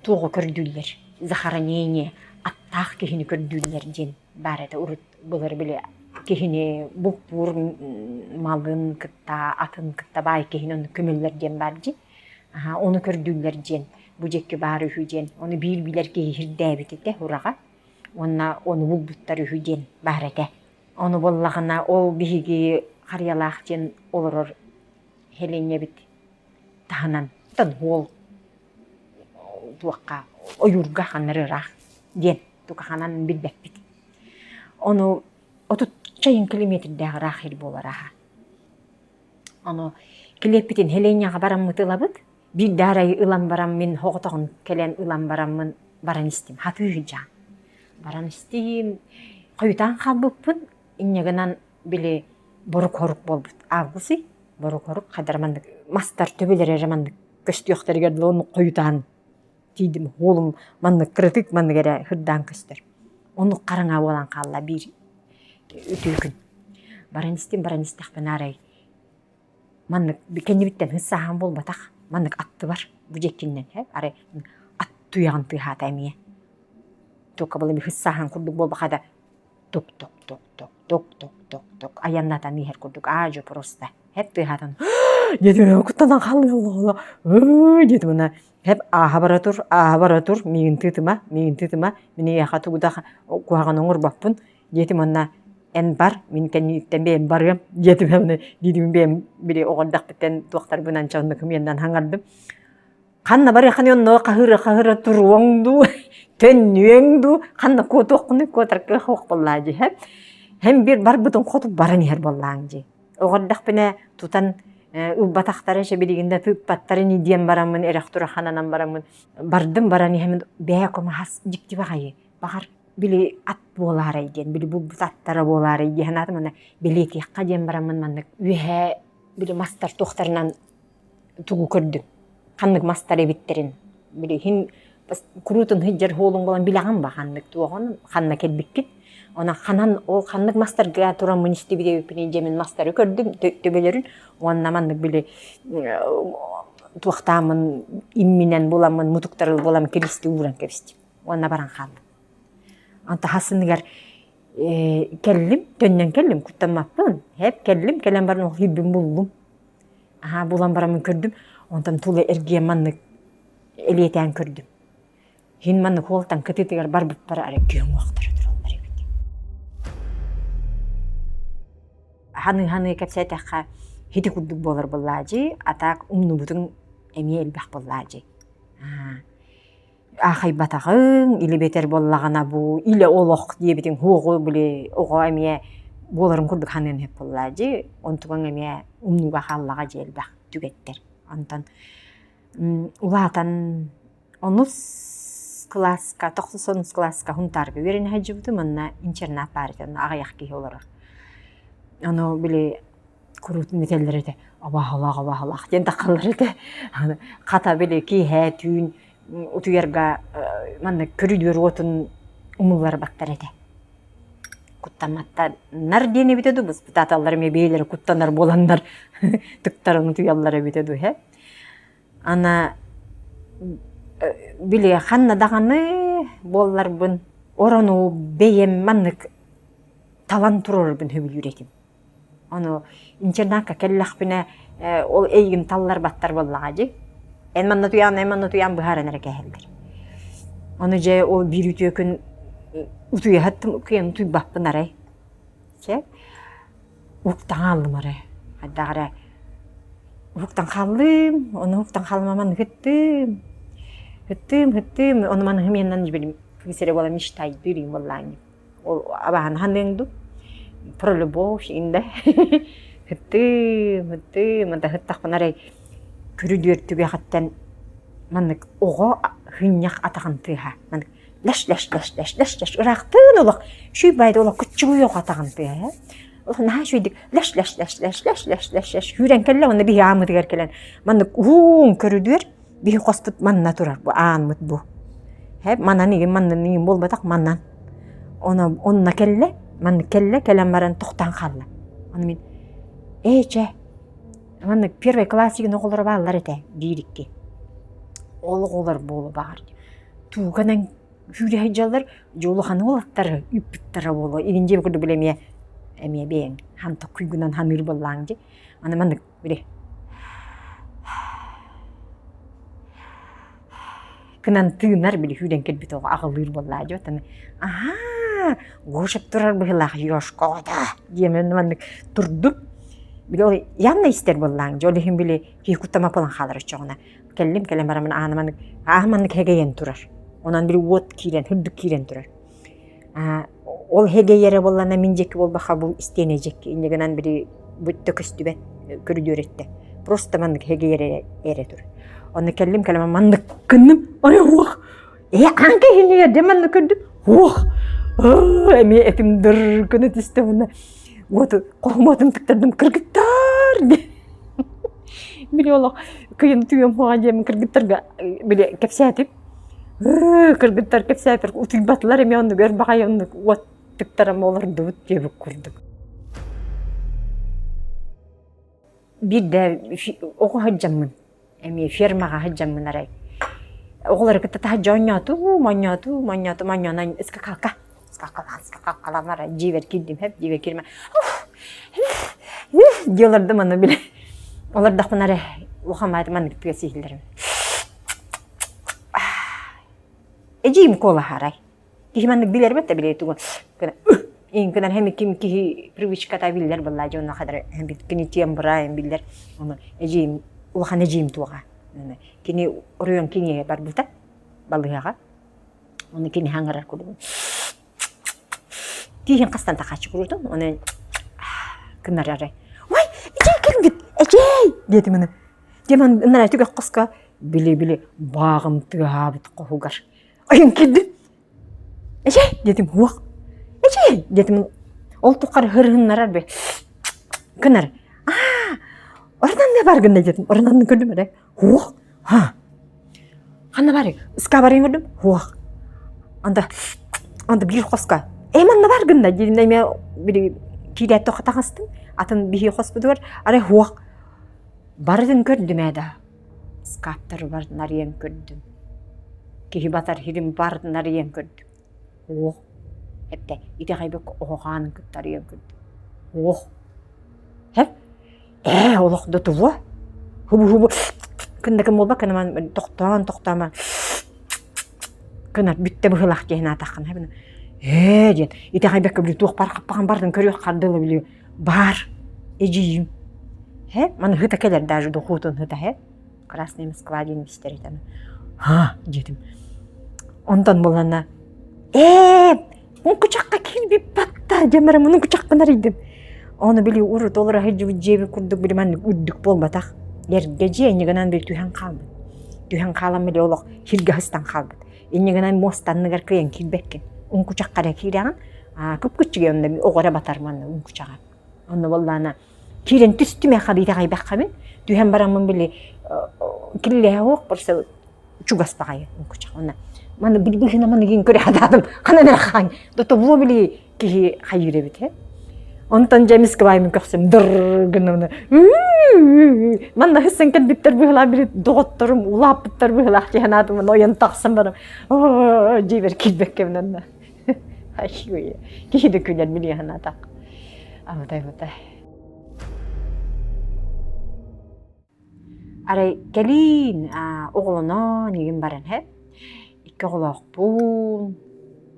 Speaker 3: Туоҕу көрдүүллэр, захоронение, аттаах киһини көрдүүллэр диэн баар этэ. Урут былыр били киһини бултуур малын кытта, атын кытта баай киһини онно көмөллөр диэн баар дии. Аһаа, ону көрдүүллэр диэн, бу диэки баар үһү диэн. Ону биир билэр киһи сирдээбит этэ ураҕа. Уонна ону булбуттар үһү диэн баар этэ. Ону буоллаҕына ол биһиги Харыйалаах диэн олорор сэлиэнньэбит таһынан уол туохха ойуурга ханнары ыраах диэн тукаханан билбэппит. Ону отучча километрдээх ыраах сир буолар аһа. Ону килиэппитин сэлиэнньэҕэ бараммыт ылабыт. Биирдэ арай ылан баран мин соҕотоҕун кэлэн ылан бараммын баран истим. Хатыы сылдьаан. Баран истиим. Хойутаан хаалбыппын. Инньэ гынан били борук-хорук буолбут. Август ый борук-хорук хайдара маннык мастар төбөлөрө эрэ маннык көстүөхтэригэр дылы оннук хойутаан тиийдим. Уолум маннык кыратык маннык эрэ ырдаан көстөр. Оннук хараҥа буолан хаалла биир үтүө күн. Баран истим, баран истэхпинэ арай маннык кэннибиттэн сааһым буолбатах маннык аттыбар бу дьиэккиннэн арай ат туйаҕын тыаһаата эмиэ только было сааһын курдук буолбаха да тук тук тук тук тук тук тук тук айаннатан иһэр курдук аа-дьуо просто хэп тыаһаатан диэтим куттанан хааллым диэтим уна хэп ааһа бара тур ааһа бара тур миигин тыытыма миигин тыытыма мин эйиэхэ тугу да куһаҕаны оҥорбоппун диэтим уонна эн бар мин кэнниттэн бэйэм барыам диэтим диидим бэйэм били оҕо эрдэхпиттэн туохтарбынан чоннукум иэннэн хаҥардым ханна барыаххыный онно хаһыыра хаһыыра туруоҥ дуу төннүөҥ дуу ханна куотуоххунуй куотар кыах суох буоллаа дии һэм биир барбытын хоту баран иһэр буоллааҥ дии оҕо эрдэхпинэ тутан ылбатахтара билигин да тыыппаттар ини диэн бараммын эрэх тура хананан бараммын бардым баран иһэммин бээ кумахас дьикти баҕайы баҕар били ат буолаарай диэн, били булбут аттара буолаарай дии санаатым уонна бэлиэтиэххэ диэн бараммын маннык үөһээ били мастар туохтарынан тугу көрдүм. Ханнык мастар эбиттэрин. Били иһин куруутун сылдьар суолуҥ буолан билэҕин ба ханнык туоҕун, ханна кэлбиккин. Онон ханан ол ханнык мастарга тураммын истибит эбиппиний дьэ мин мастары көрдүм төбөлөрүн уонна маннык били туохтааммын имминэн буламмын мутуктары булан киристи ууран кэбистим. Уонна баран хааллым. Онто хасыныгар кэллим, төннөн кэллим, куттаммаппын. Хэп кэллим, кэлэн баран ол хүйбүн буллум. Аһаа булан бараммын көрдүм. Онтон тула эргийэн маннык элиэтээн көрдүм. Хин маннык хуолтан кытыытыгар барбыппар арай күөҥ уохтара тураллар эбит. Ханыы-ханыы кэпсээтэххэ хити курдук буолар буоллаадьы, а так умнубутуҥ эмиэ элбэх буоллаадьы. Аахайбатаҕыҥ, или бэтэр буоллаҕына бу илэ олох диэбитиҥ һуоҕу били оҕо эмиэ буоларын курдук саныан сөп буоллаа дии. Онтугаҥ эмиэ умнууга хааллаҕа дии элбэх түгэттэр. Онтон улаатан онус кылааска, тохсус онус кылааска Хунтаарга үөрэнэ сылдьыбытым. Онно интернат баар этэ, онно аҕыйах киһи олорор. Ону били куруутун этэллэр этэ абааһылаах абааһылаах диэн таххаллар этэ. Хата били киэһэ түүн утуйарга маннык көрүдүөр уотун умулларбаттар этэ. Куттамматтар диэн эбитэ дуу, быспытааталлар эмиэ бэйэлэрэ куттанар буоланнар тыктаран утуйаллар эбитэ дуу, һэ. Ана били ханна даҕаны буолларбын орону бэйэм маннык талан турарбын сөбүлүүр этим. Ону интернакка кэллэхпинэ ол эйигин талларбаттар буоллаҕа дии. Эн манна утуйаҕын, эн манна утуйаҕын быһааран эрэ кээһэллэр. Ону дьэ ол биир үтүө күн утуйаһыттым, кыайан утуйбаппын арай. Чэ, уһуктан хааллым арай. Хайдах эрэ уһуктан хааллым, ону уһуктан хааллым маннык ыттым. Ыттым, ыттым, ону маны хымыйанан билим кыыс эрэ буола мечтайдыыр им буоллаҕа Ол абаһаны ханыаҥ дуу? Про любовь инде. Ыттыым, ыттыым, анда ыттахпына эрэ көрүдүөр түгэҕиттэн маннык оҕо хынньах атаҕын тыаһа маннык лэш лэш лэш лэш лэш лэш ыраахтыын олох үчүгэй баайда олох куччугуй оҕо атаҕын тыаһа олох наһаа үчүгэйдик лэш лэш лэш лэш лэш лэш лэш лэш сүүрэн кэллэ уонна биһи ааммытыгар кэлэн маннык уһуун көрүдүөр Биһи хоспут манна турар, бу ааммыт бу. Һэ, манан игин, маннан игин буолбатах, манан. Оно, онно кэллэ, маннык кэллэ, кэлэн баран тохтоон хаалла. Ону мин, ээ чэ, маннык первый класс игин оҕолоро бааллар этэ, биир икки. Ол оҕолор буолуо баҕар. Тууганан сүүрэ сылдьаллар, дьэ улахан уолаттары ыыппыттара буолуо. Игин дьиэ курдук били эмиэ, эмиэ бэйэҥ хантан куйгунан ханыыр буоллааҥ дии. Аны маннык били Кынан тыынар били сүүрэн кэлбит оҕо аҕылыыр буоллаа дьэ оттон аһаа Гошеп турар быһыылаах Ёшка оҕото диэмэн маннык турдум били ол явно истэр буоллааҥ дьэ ол иһин били киһи куттама буолан хаалар оччоҕуна кэллим кэлэн бараммын аана маннык аана маннык хэгэйэн турар онон били уот киирэн үрдүк киирэн турар Ол һэгэйэрэ буоллаҕына мин диэки буолбахха бу истиэнэ диэки инньэ гынан били бүттэ көстүбэт көрүдүөр өттө. Просто маннык һэгэйэрэ эрэ тур. Онно кэллим кэлэмэ маннык гынным ой уох ээ аан киһинигэр дьэ маннык көрдүм уох эмиэ этим дыр гына түстэ уонна уоту хоһум тыктардым кыргыттар диэн били олох кыйын түөм хуаҕа диэмин кыргыттарга били кэпсээтим Кыргыттар кэпсээтэр утуйбатылар эмиэ оннук өр баҕайы оннук уот тыктаран олордубут диэбит курдук. Биирдэ оҕо сылдьаммын, эмиэ фермаҕа сылдьаммын арай оҕолору кытта таһырдьа оонньоотум, оонньоотум, оонньоотум, оонньоон скакалка, скакалаан, скакалкалаан арай дьиэбэр киирдим, һэп дьиэбэр киирим дии олордум аны били олордохпуна эрэ улахан баайдым маннык тыас иһиллэрим Эдьиийим куолаһаарай. Киһи маннык билэрбэт да билэ тугун иҥкынан хэми ким киһи привычката биллэр буоллаа дьэ онно хадара кини тембра биллэр ону эдьиийим улахан эдьиийим туоҕа кини оройуон киниэхэ барбыта балыыһаҕа ону кини хаҥарар курдук тииһин хастан тахааччы куруутун ону гынар арай ой эдьиий кэлбит эдьиий диэтим аны Дьэ ынараа түгэх хоско били-били бааҕым тыаһаабыт хоһугар айан киирдим. Эчэй диэтим уох. Эчэй диэтим ол тухары хырыһыннарар бэ гынар. Аа оронанна бар гынна диэтим. Оронанны көрдүм эрэ. Уох. Ха. Ханна барый? Ыска барайын көрдүм. Уох. Анда анда биир хоско. Ээ манна бар гынна диэтим эмиэ били киирээт таҕыстым. Атын биһи хоспутугар арай уох Барытын көрдүм ээ да, ыскааптары барытын арыйан көрдүм. Киһи батар сирин барытын арыйан көрдүм. Уох, эптэ итэҕэйбэккэ оһох аанын кытта арыйан көрдүм. Уох, һэп, ээ олох да тугу хубу-хубу кындакын буолбакка гынан тохтоон тохтоон баран гынар бүттэ быһыылаах диэн аатаххына ээ диэн итэҕэйбэккэ били туох баар хаппаҕын барытын көрүөх хардыыла били Баар, эдьиийим. Һэ, маны ыта кэлэр даже духуутун ыта һэ. Красная Москва диэн истэр этэ. Ха, диэтим. Онтон булана ээ, мункучахха киирбит батта дьэмэрэ мункучахпын арыйдым. Ону били урут олоро сылдьыбыт дьиэбит курдук били маннык үрдүк буолбатах. Эргэ дьиэ иннигинэн били түһэн хаалбыт. Түһэн хаалан били олох сиргэ сыстан хаалбыт. Иннигинэн муоста анныгар кыайан киирбэккин. Уҥкучахха эрэ киирэҕин, кып-кыччыгый онно оҕо эрэ батар манна уҥкучаҕа. Онно буоллаҕына киирэн түстүм ээ хабы итэҕэйбэххэ мин. Түһэн бараммын били киллэһэ суох просто чугас баҕайы оҥкучах уонна маны быһыына маныгын көрө сатаатым ханан эрэ хаан дотобуо били киһи хайыыр эбит э онтон дьэ эмискэ бааймын көхсүм дыр гынна манна хыссан кэлбиттэр быһылаах били доҕотторум улааппыттар быһылаах дии санаатым ойон тахсан баран дьиэбэр киирбэккэбин онно киһи да күлэр билиэ санаатах абытай-абытай Арай кэлиин оҕолонон игин баран иһэ икки оҕолоохпун,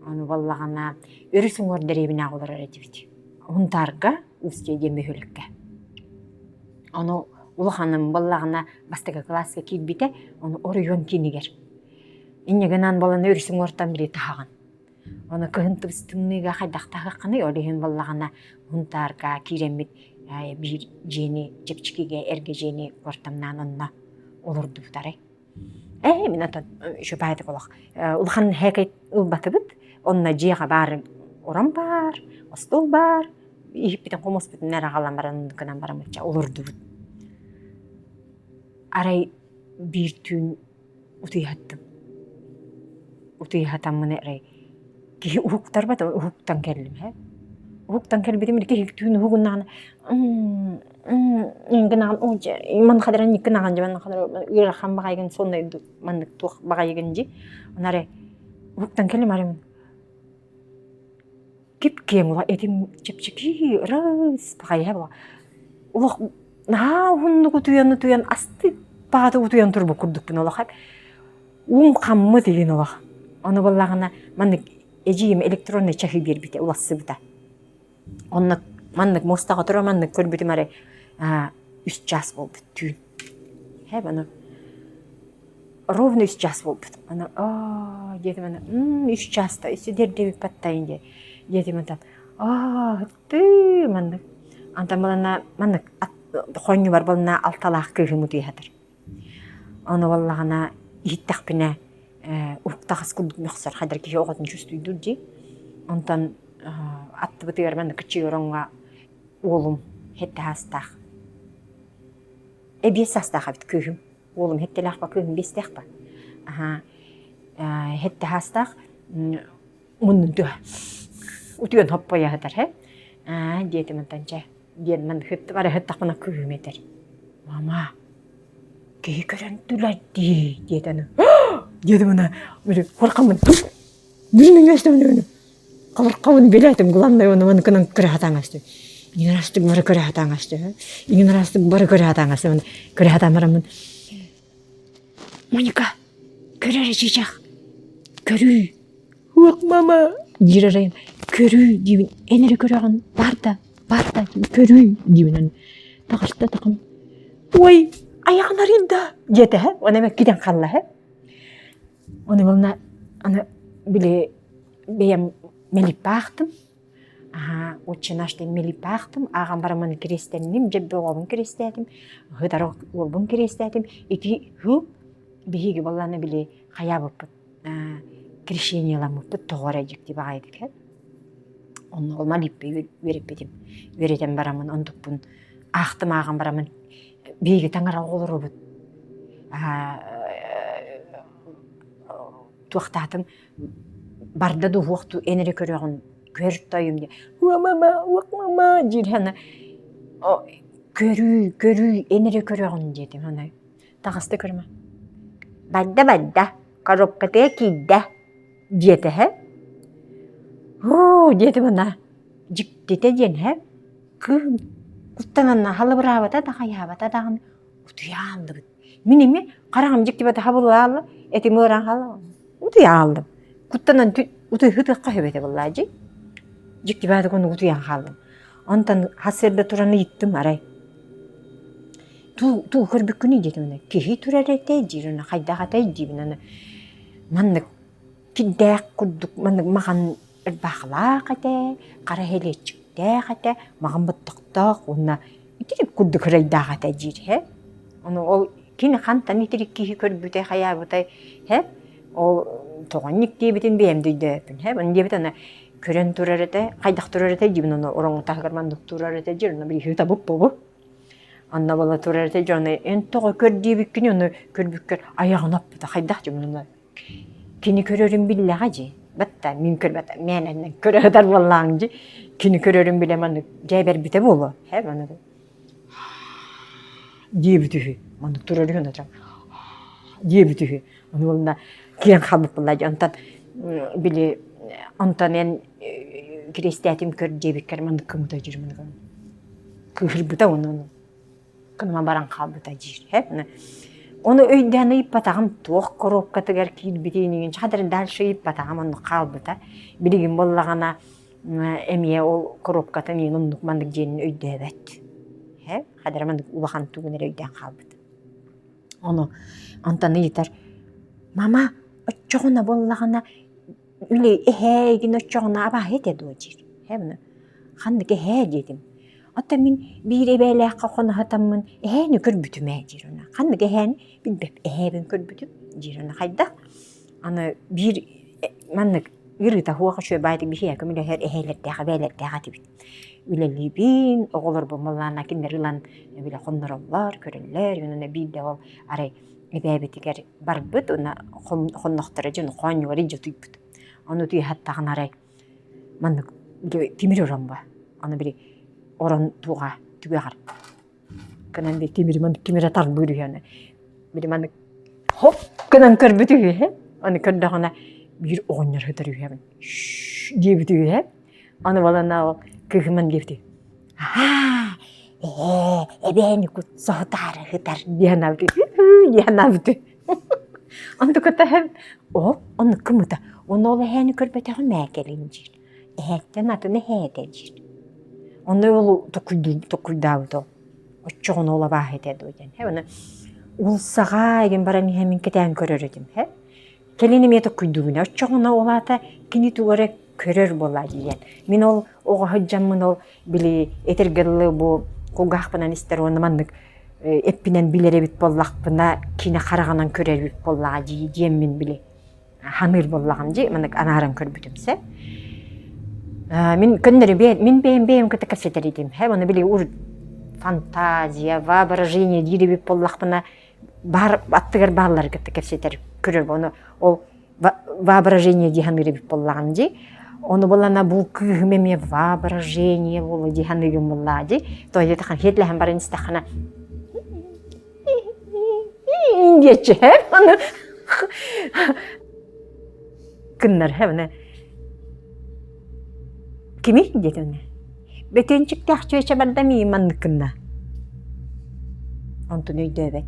Speaker 3: ону буоллаҕына өрүс уҥуор дэриэбинэҕэ олорор этибит. Һунтаарга Устье диэн бөһүөлэккэ. Ону улаханым буоллаҕына бастакы кылааска киирбитэ, ону оройуон киинигэр. Инньэ гынан буолан өрүс уҥуортан били таһаҕын. Ону кыһын тымныыга хайдах таһыаххыный, ол иһин буоллаҕына Һунтаарга киирэммит биир дьиэни чэпчэкигэ эргэ дьиэни куортамнаан онно олордубутарай. Ээ мин отон еще баайдык олох улахан һээкэй ылбатыбыт. Онно дьиэҕэ баар орон баар, остуол баар, иһиппитин хомуспутун эрэ аҕалан баран гынан бараммычча олордубут. Арай биир түүн утуйаттым. Утуйатаммын эрэ киһи уһуктарбат уһуктан кэллим ээ. Уһуктан кэлбитим киһи түүн уһугуннаҕына гынаҕын оо дьэ манхадаран иккинаҕын дьэ манхадар ыарахан баҕайыгын сонно маннык туох баҕайыгын дии. Онно эрэ уһуктан кэллим арай Кип-киэҥ ула этим чэпчэки ырыс баҕайыһа була. Олох наһаа уһуннук утуйан-утуйан астык баҕата утуйан турбут курдукпун олох уум хаммыт игин олох. Ону буоллаҕына маннык эдьиийим электронный чаһы биэрбитэ улассыбыта. Онно маннык муостаҕа туран маннык көрбүтүм арай үс чаас буолбут түүн. Һэ аны ровно үс час буолбут. Аны аа диэтим аны үс чааста сидердибит баттайын диэ диэтим антан аа ты маннык антан балана маннык хонньубар балана алталаах кыыһым утуйа сытар. Ону буоллаҕына иһиттэхпинэ ээ уһуктаҕас курдук мөхсөр хайдар киһи оҕотун чувствуйдуур дии. Онтон аттыбытыгар маннык кыччыы ороҥҥо уолум сэттэ саастаах. Эбиэс саастаах эбит кыыһым. Уолум сэттэлээх ба, кыыһым биэстээх ба. Аһаа сэттэ саастаах муннун түһэ утуйан хоппойо сытар һэ. Аа диэтим онтон чэ диэн ман бары сыттахпына кыыһым этэр. Мама киһи көрөн түлэр дии диэтэ диэтим ана куркаммын Бүрүнүҥ Халархабын билээтим, главное оны маны кынан көрө сатаан Иҥин араастык бары көрө сатаан Иҥин араастык бары көрө сатаан Көрө сатаан бараммын Моника, көр эрэ чыычаах, көрүүй. Уох мама диир арайым. Көрүүй диибин, эн эрэ көрөҕүн, бар да, бар да, көрүүй диибин аны. Таҕыста тахым. Ой, айаҕын арыйда диэтэ һэ, уонна эмэ китэн хаалла һэ. Ону уонна аны били бэйэм мэлиппаахтым. Аһаа, отче наш диэн мэлиппаахтым. Ааҕан бараммын кириэстэнним, дьэ оҕобун кириэстээтим, ыһытар уолбун кириэстээтим. Ити һы биһиги буоллаҕына били хайаабыппыт крещениеламмыппыт тоҕо эрэ дьикти баҕайытык һэ. Онно ол малиппы үөрэппитим. Үөрэтэн бараммын онтукпун аахтым ааҕан бараммын биһиги таҥара оҕолоробут туохтаатым барда да уһуохтуу эн эрэ көрөҕүн көр тойум диэн уа мама уох мама диир аны көрүүй көрүүй эн эрэ көрөҕүн диэтим аны таҕыста көрүмэ барда барда коробкатыгар киирдэ диэтэ һэ һуу диэтим ана дьиктитэ диэн һэ кыым куттанан халыбыраабата да хайаабата даҕаны утуйааллыбыт. Мин эмиэ хараҕым дьиктибэтэ хабыллаалла, этим ыараан хаалла утуйааллым. Куттанан утуйһытыахха сөп этэ буоллаа дии. Дьиктибээтик оннук утуйан хааллым. Онтон сарсыарда туран ыйыттым арай. Туу туу көрбүккүнүй диэтим аны. Киһи турар этэй диир аны хайдах этэй диибин аны. Маннык кирдээх курдук маннык маҕан ырбаахылаах этэ, хара иһэлиэччиктээх этэ, маҕан баттахтаах уонна итирик курдук ырайдаах этэ диир һэ. Ону ол кини хантан итирик киһи көрбүтэй хайаабытай һэ ол тоҕонньук диэбитин бэйэм да өйдөөбөппүн һэ. Ону диэбит аны көрөн турар этэ, хайдах турар этэ диибин ону ороҥ таһыгар маннык турар этэ диир, ону биһиги табып бобу. Онно буола турар этэ дьону эн тоҕо көр диэбиккин ону көрбүккэр айаҕын аппыта хайдах дьоммун кини көрөрүн биллэҕэ дии батта мин көрбөт мээнэннэн көрө сытар буоллаҕыҥ дии кини көрөрүн билэ маннык дьээбэрбитэ буолуо һэ маннык диэбит үһү маннык турар үһү онно диэбит үһү ону уонна киэҥ хаалбыт буолла дии онтон били онтон эн кириэстээтим көр диэбиккэр маннык кымыта дьир маннык кыыһырбыта уонна гыныма баран хаалбыта диир һэ ону өйдөөн ыйыппатаҕым туох коробкатыгар киирбитин иҥин хадыр дальше ыйыппатаҕым оннук хаалбыта билигин буоллаҕына эмиэ ол коробкатын иин оннук маннык диэнин өйдөөбөт һэ хадыр маннык улахан тугун эрэ өйдөөн хаалбыт ону онтон ыйытар мама оччоҕуна буоллаҕына Үлэ эһээ игин оччоҕуна абааһы этэ дуо диир. Эһээ ханнык эһээ диэтим. Оттон мин биир эбээлээххэ хоноһотоммун эһээни көрбүтүм ээ диир она. Ханнык эһээни билбэп эһээбин көрбүтүм диир она хайдах. Аны биир маннык ыарыыта суох үчүгэй баайдык биһиэхэ көмөлөһөр эһээлэрдээх эбээлэрдээх этибит. Үлэлиибин, оҕолорбун буоллаҕына кинилэр ылан бile хоннороллор, көрөллөр. Онон биирдэ ол арай эбээбитигэр барбыт уонна хоннохторо дьон хоонньугар илдьэ утуйбут. Ону утуйа арай маннык тимир орон ба. Аны били орон туга түгэҕэр гынан били тимир маннык тимирэ тарбыыр үһү аны. Били маннык хоп гынан көрбүт үһү. Аны көрдөҕүнэ биир оҕонньор сытар үһү диэбит үһү. Аны балана ол кыыһыман диэбит Аа, ээ, эбээни кут соһутаары сытар диэн диэн Онтуката ол оннук кымыта. Онно ол эһээни көрбөтөҕүм ээ кэлин диир. Эһээттэн атын эһээ этэ диир. Онно ол токуйдаабыт ол. Оччоҕуна ол абааһы этэ дуо диэн. Һэ, оны уулсаҕа игин баран иһэмин кэтээн көрөр этим. Һэ. Кэлин эмиэ токуйдуубун. Оччоҕуна ол аата кини тугу эрэ көрөр буолла диэн. Мин ол оҕо сылдьаммын ол били этэргэ дылы бу кулгаахпынан истэр уонна маннык эппинэн билэр эбит буоллахпына кини хараҕынан көрөр эбит буоллаҕа дии диэммин били ханыыр буоллаҕым дии маннык анааран көрбүтүм сэ мин көннөрү мин бэйэм бэйэм кытта кэпсэтэр этим һэ уонна били ур фантазия воображение диир эбит буоллахпына баар аттыгар бааллары кытта кэпсэтэр көрөр ону ол воображение дии саныыр эбит буоллаҕым дии ону булана бу кыыһым эмиэ воображение буолуо дии саныыгын буоллаҕа дии то диэтэххинэ хиэтлэһэн баран истэххинэ диэччи ону кыннар һэ кими диэтим Бөтүөнчүктээх чүөчэ барда миигин маннык гынна. Онтун өйдөөбөт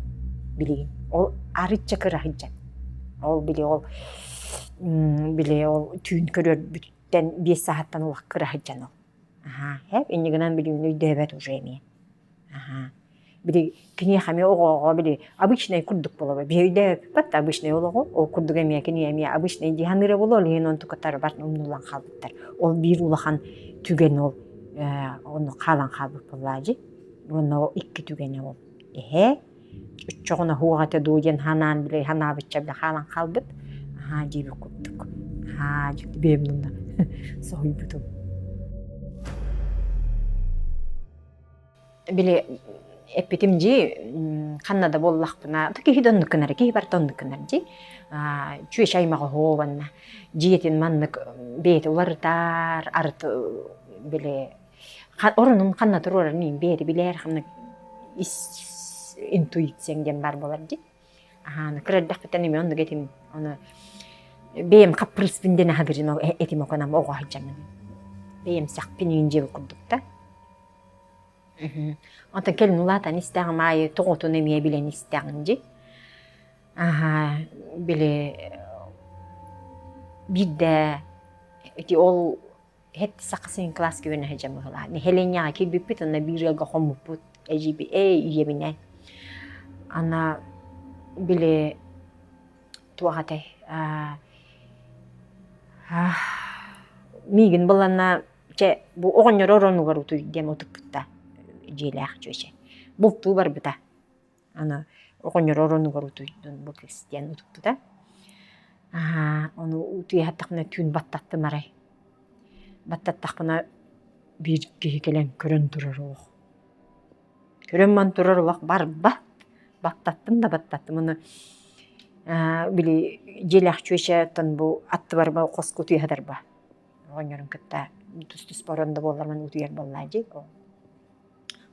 Speaker 3: билигин. Ол арычча кыра сылдьан. Ол били ол били ол түүн көрөрбүттэн биэс сааһыттан улах кыра сылдьан ол. Аһаа, һэп инньэ гынан билигин өйдөөбөт уже эмиэ. Аһаа. Били киниэхэ эмиэ оҕоҕо били обычнай курдук буолар. Биһи өйдөөбөппүт обычнай олоҕу. Ол курдук эмиэ кини эмиэ обычнай дии саныыра буолуо, ол иһин онтукатар барытын умнуллан хаалбыттар. Ол биир улахан түгэн ол онно хаалан хаалбыт буоллаа дии. Уонна ол икки түгэнэ ол эһээ оччоҕуна суох этэ дуу диэн санаан били санаабычча били хаалан хаалбыт. Аһаа диэбит курдук. Аһаа дьикти бэйэм мунна соһуйбутум. Били эппитим дии ханна да буоллахпына киһи да оннук гынар киһи барыта оннук гынар дии чүөч аймаҕа уонна дьиэтин маннык бэйэтэ уларытар арыт били оронун ханна туруорарын иһин бэйэтэ билэр ханнык ис интуицияҥ диэн баар буолар дии аһааны кыра эрдэхпиттэн эмиэ оннук этим ону бэйэм хаппырыыспын диэн аһадырын этим оконам оҕо сылдьаммын бэйэм сахпин иин дьиэбит курдук да Онтон кэлин улаатан истэҕим аайы тоҕотун эмиэ билэн истэҕим дии. Аһаа, били биирдэ ити ол һэт саха сирин кылааска үөрэнэ сылдьан быһыылаах. Нэһилиэнньэҕэ киирбиппит уонна биир ыалга хоммуппут эдьиийби эй ийэбинээн. Ана били туох этэй миигин буланна Чэ, бу оҕонньор оронугар утуй диэн утуппутта дьиэлээх чүөчэ. Бултуу барбыта. Аны оҕонньор оронугар утуйдун бу кыыс диэн утуппута. Аа, ону утуйа сыттахпына түүн баттаттым арай. Баттаттахпына биир киһи кэлэн көрөн турар олох. Көрөн ман турар олох барбат. Баттаттым да баттаттым. Ону били дьиэлээх чүөчэттэн бу аттыбар хоско утуйа сытарба. Оҕонньорун кытта тус-туспа орон да буоллар маны утуйар буоллаа дии.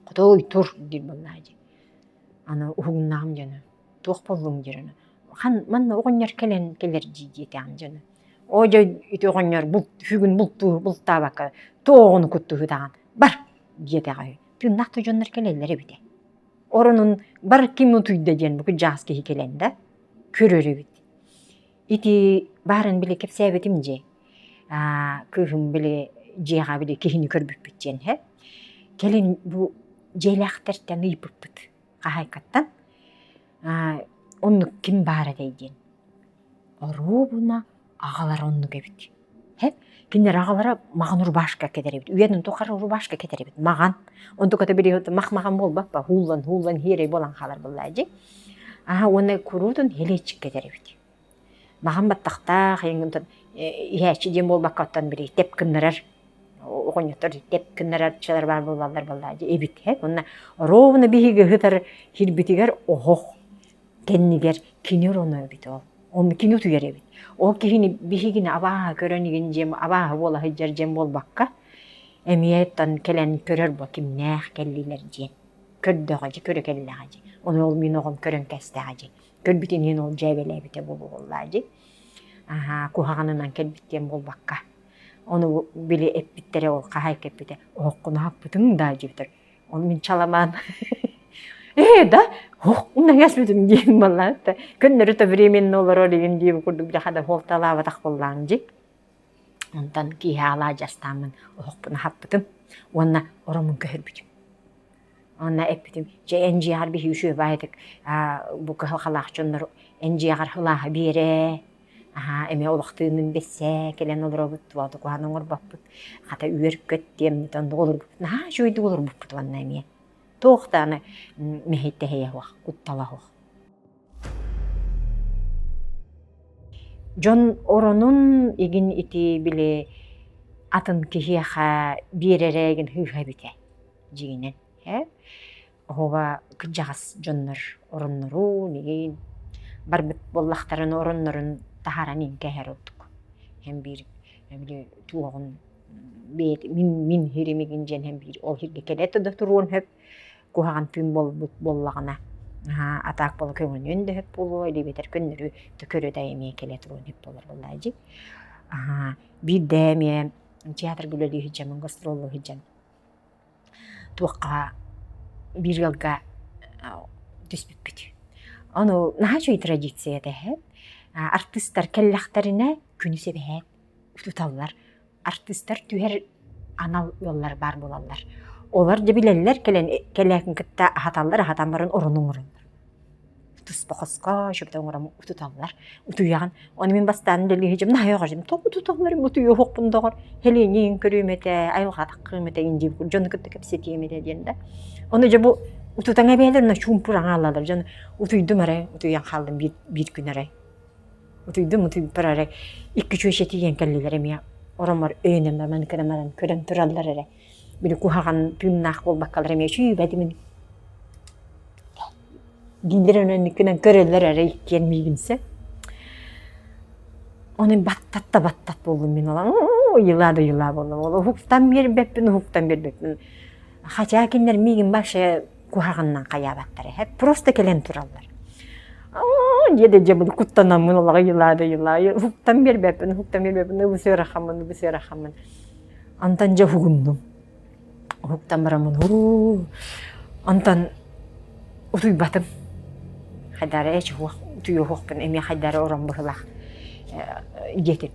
Speaker 3: Хотуой тур диир буоллаа дии. Аны уһугуннаҕым дьоно туох буоллуҥ диир аны. Хан манна оҕонньор кэлэн кэлэр дии диэтэҕим дьоно. Оо дьэ ити оҕонньор булт бүгүн бултуу бултаабакка туох оҕону куттуһутаҕын бар диэтэҕэ үһү. Тыыннаах да дьоннор кэлэллэр эбитэ. Оронун бар ким утуйда диэн бу кырдьаҕас киһи кэлэн да көрөр эбит. Ити баарын били кэпсээбитим дьэ. Аа кыыһым били дьиэҕэ били киһини көрбүппүт диэн һэ. Кэлин бу дьиэлээхтэртэн ыйыппыппыт хаһаайкаттан. Аа оннук ким баар этэй диэн. Оруобуна аҕалара оннук эбит. Һэ кинилэр аҕалара маҕан рубашка кэтэр эбит. Үйэтин тухары рубашка кэтэр эбит. Маҕан. Онтуката били мах-маҕан буолбаппа һууллан һууллан һиэрэй буолан хаалар буоллаа дии. Аһа уонна куруутун һэлиэччик кэтэр эбит. Маҕан баттахтаах эйигин иһээччи диэн буолбакка оттон били тэп гыннарар оҕонньоттор тэп гыннарарчылар баар буолаллар буоллаа дии эбит. Һэ уонна ровно биһиги ыһытар киирбитигэр оһох кэннигэр кини ороно эбит ол. Онно кини утуйар эбит. Ол киһини биһигини абааһы көрөн игин дьиэм абааһы буола сылдьар дьиэм буолбакка, эмиэ тан кэлэн көрөр бо кимнээх кэллилэр диэн. Көрдөҕө дьи, көрө кэллэҕэ дьи. Ону ол мин оҕом көрөн кэстэҕэ дьи. Көрбүтүн иһин ол дьээбэлээбитэ буолуоҕуллаа дьи. Аһаа, куһаҕанынан кэлбит диэн буолбакка. Ону били эппиттэрэ ол хаһаайка эппитэ, оһоххун аһаппытыҥ даа диэбитэр. Ону мин чаламаан ээ да ох умнаҥас бүтүм диэн буоллаат көннөрү то временно олорор игин диэбит курдук дьахада хуолталаабатах буоллаҕым дии. Онтон киэһэ алаадьы астааммын оһохпун аһаппытым уонна оромун көһөрбүтүм. Уонна эппитим, дьэ эн дьиэҕэр биһиги үчүгэй баайытык бу кыһалҕалаах дьоннор эн дьиэҕэр сылааһы биэрээ, аһаа эмиэ олохтуйунун бэссээ кэлэн олоробут, туота куһаҕан оҥорбоппут, хата үөр-көт диэммит оннук олорбуппут, наһаа үчүгэйдик олорбуппут уонна эмиэ. Туох даҕаны мэһэй-тэһэйэ суох, куттала суох. Дьон оронун игин ити били атын киһиэхэ биэрэрэ игин сыыһа эбитэ дьиҥинэн ээ оһуоба кырдьаҕас дьоннор ороннорун игин барбыт буоллахтарына ороннорун таһааран иҥкэһэр ордук һэн биир били туоҕун бэйэтин мин мин һирим игин диэн һэн биир ол һиргэ кэлэ да туруон сөп куһаҕан тыын буолбут буоллаҕына а так буола көҥөнүөн да сөп буолуо или эбэтэр көннөрү төкөрө да эмиэ кэлэ туруон сөп буолар буоллаа дии биирдэ эмиэ театрга үлэлии сылдьаммын гастроллуу сылдьан туохха биир ыалга түспүппүт ону наһаа үчүгэй традиция этэ эһэ артыыстар кэллэхтэринэ күнүс эбэһээт утуталлар артыыстар түһэр анал ыаллар баар буолаллар. Олор дьэ билэллэр кэлэн кэлээтин кытта аһаталлар, аһатан баран орону оҥороллор. Туспа хоско шөптө оҥорон утуталлар. Утуйаҕын. Ону мин бастаан дэлиһи наһаа өҕөжүм. Тоҕо утуталлар утуйуохпун доҕор. Хэлиэнньиин көрүөм этэ, айылҕатаххым этэ индиим дьону кытта кэпсэтиэм этэ диэн да. Ону дьэ бу утутаҥа бэйэлэр на чуумпур аҥааллалар дьон утуйдум эрэ, утуйан хааллым биир, биир күн эрэ. Утуйдум утуйбар эрэ икки чүөчэ тиийэн кэллилэр эмиэ ороммор өйөнөн баран көрөн баран көрөн тураллар эрэ били куһаҕан тыыннаах буолбаккалар эмиэ үчүгэйдимин дииллэр онон көрөллөр эрэ иккиэн миигинсэ Ону баттат да баттат буоллум мин ол ыйылаа да ыйылаа буоллум ол уһуктан биэрбэппин уһуктан биэрбэппин Хотя кинилэр миигин вообще куһаҕанынан хайаабаттар эһэ просто кэлэн тураллар дьэ да дьэ куттанаммын олоҕо ыйылаа да ыйылаа уһуктан биэрбэппин уһуктан биэрбэппин ыбыс ыарахаммын ыбыс ыарахаммын онтон дьэ уһугуннум уһуктан бараммын уу онтон утуйбатым хайдара эч уһуох утуйуохпун эмиэ хайдара орон быһылаах диэтим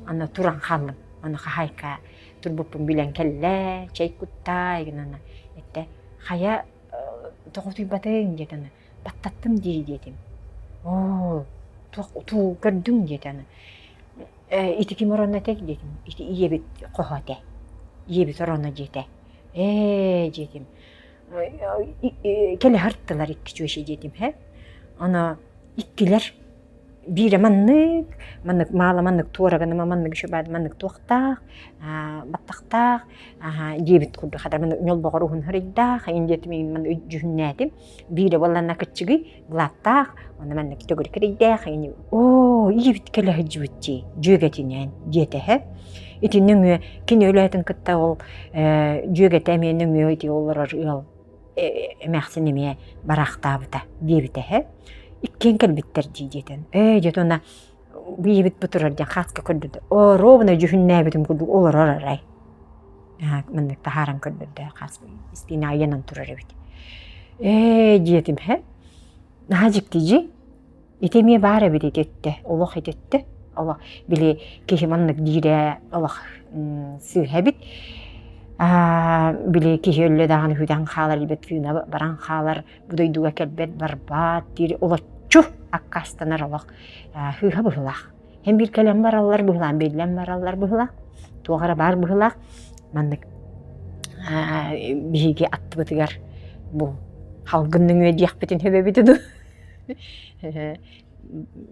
Speaker 3: аны туран хааллым аны хаһаайка турбуппун билэн кэллэ, чэй кутта, игин эттэ хайа тоҕо утуйбатыҥ диэтэ аны баттаттым дии диэтим оо туох утуу көрдүҥ диэтэ аны э ити ким ороно этэй диэтим ити ийэбит хоһо этэ ийэбит ороно диэтэ ээ диэтим кэлэ сырыттылар икки чүөчэ диэтим һэ аны иккилэр. Биирэ маннык, маннык маала маннык туора гыныма маннык еще баар маннык туохтаах, баттахтаах, диэбит курдук хата маннык ньолбоҕор уһун харыйдаах, эҥин диэтим мин маннык дьүһүннээтим. Биирэ буолланна кыччыгый, былааттаах, уонна маннык төгүрүк кирийдээх, эҥин оо, ийэбит кэлэ сылдьыбыт дии, дьүөгэтинээн диэтэһэ. Ити нөҥүө кини өлөөтүн кытта ол дьүөгэтэ эмиэ нөҥүө ити олорор ыал эмээхсин эмиэ бараахтаабыта диэбитэ эһэ. Иккиэн кэлбиттэр дии диэтэн. Ээ диэт уонна ийэбит бу турар диэн хааска көрдөрдө. Оо, ровно дьүһүннээбитим курдук олорор арай. Маннык таһааран көрдөрдө хаас истиинэ айанан турар эбит. Ээ диэтим һэ. Наһаа дьикти дьи. Ити эмиэ баар эбит ити өттө, олох ити өттө. Олох били киһи маннык диирэ олох сыыһа эбит. Били киһи өллө даҕаны хүтэн хаалар эбит, тыына баран хаалар, бу дойдуга кэлбэт, барбаат диир олоччу аккаастанар олох сыыһа быһыылаах. Һэн биир кэлэн бараллар быһыылаах, биллэн бараллар быһыылаах, туох эрэ баар быһыылаах. Маннык биһиги аттыбытыгар бу халгын нөҥүө диэхпитин сөп эбитэ дуу.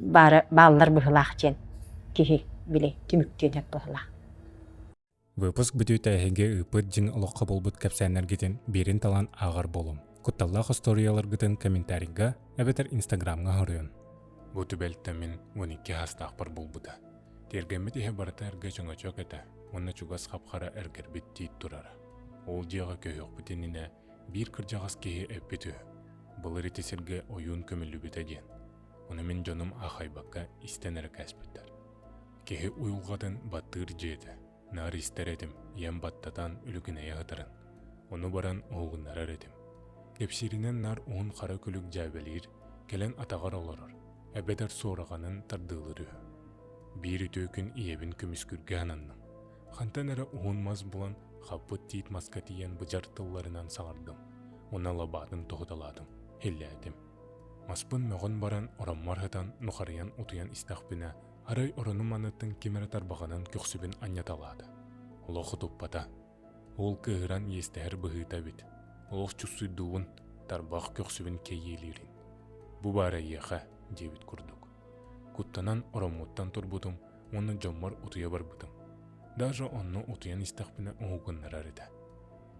Speaker 3: Баара бааллар быһыылаах диэн киһи били түмүктүөн сөп быһыылаах.
Speaker 1: Выпуск бүтүүтэ эһиги ыыппыт дьиҥ олоххо буолбут кэпсээннэргитин биирин талан ааҕар буолуҥ. Кутталлаах остуоруйаларгытын комментарийга эбэтэр инстаграмҥа хоруйун. Бу түбэлтэ мин 12 саастаахпар буолбута. Тиэргэммит иһэ барыта эргэ чөҥөчөк этэ уонна чугас хап-хара эргэрбит тиит турара. Ол дьиэҕэ көһүөхпүт иннинэ биир кырдьаҕас киһи эппит үһү, былыр ити сиргэ ойуун көмүллүбүтэ диэн. Ону мин дьонум аахайбакка истэн эрэ кээспиттэр. Киһи уйулҕатын баттыыр дьиэтэ. Наар истэр этим, ийэм баттатан үлүгүнэйэ сытарын. Ону баран уһугуннарар этим. Кэпсииринэн наар уһун хара күлүк дьээбэлиир, кэлэн атаҕар олорор, эбэтэр суораҕанын тардыалыыр үһү. Биир үтүө күн ийэбин көмүскүүргэ ананным. Хантан эрэ уһун мас булан, хаппыт тиит маска тиийэн быдьар тылларынан саҥардым уонна лабаатын тоһуталаатым, һиллээтим. Маспын мөҕөн баран ороммор сытан нухарыйан утуйан истэхпинэ, арай оронум аныттан ким эрэ тарбаҕынан көхсүбүн анньаталаата. Олох утуппата. Ол кыыһыран иэстэһэр быһыыта эбит. Олох чуссуйдуубун, тарбах көхсүбүн кэйиэлиирин. Бу баар эйиэхэ, диэбит курдук. Куттанан ороммуттан турбутум уонна дьоммор утуйа барбытым. Даже онно утуйан истэхпинэ уһугуннарар этэ.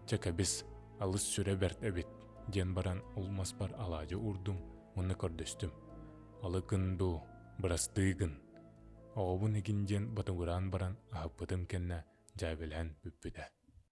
Speaker 1: Чэ кэбис, алыс сүрэ бэрт эбит, диэн баран ол маспар алаадьы уурдум уонна көрдөстүм. Алы гын дуу, бырастыы гын. Оҕобун игин диэн ботугураан баран аһаппытым кэннэ дьээбэлээн бүппүтэ.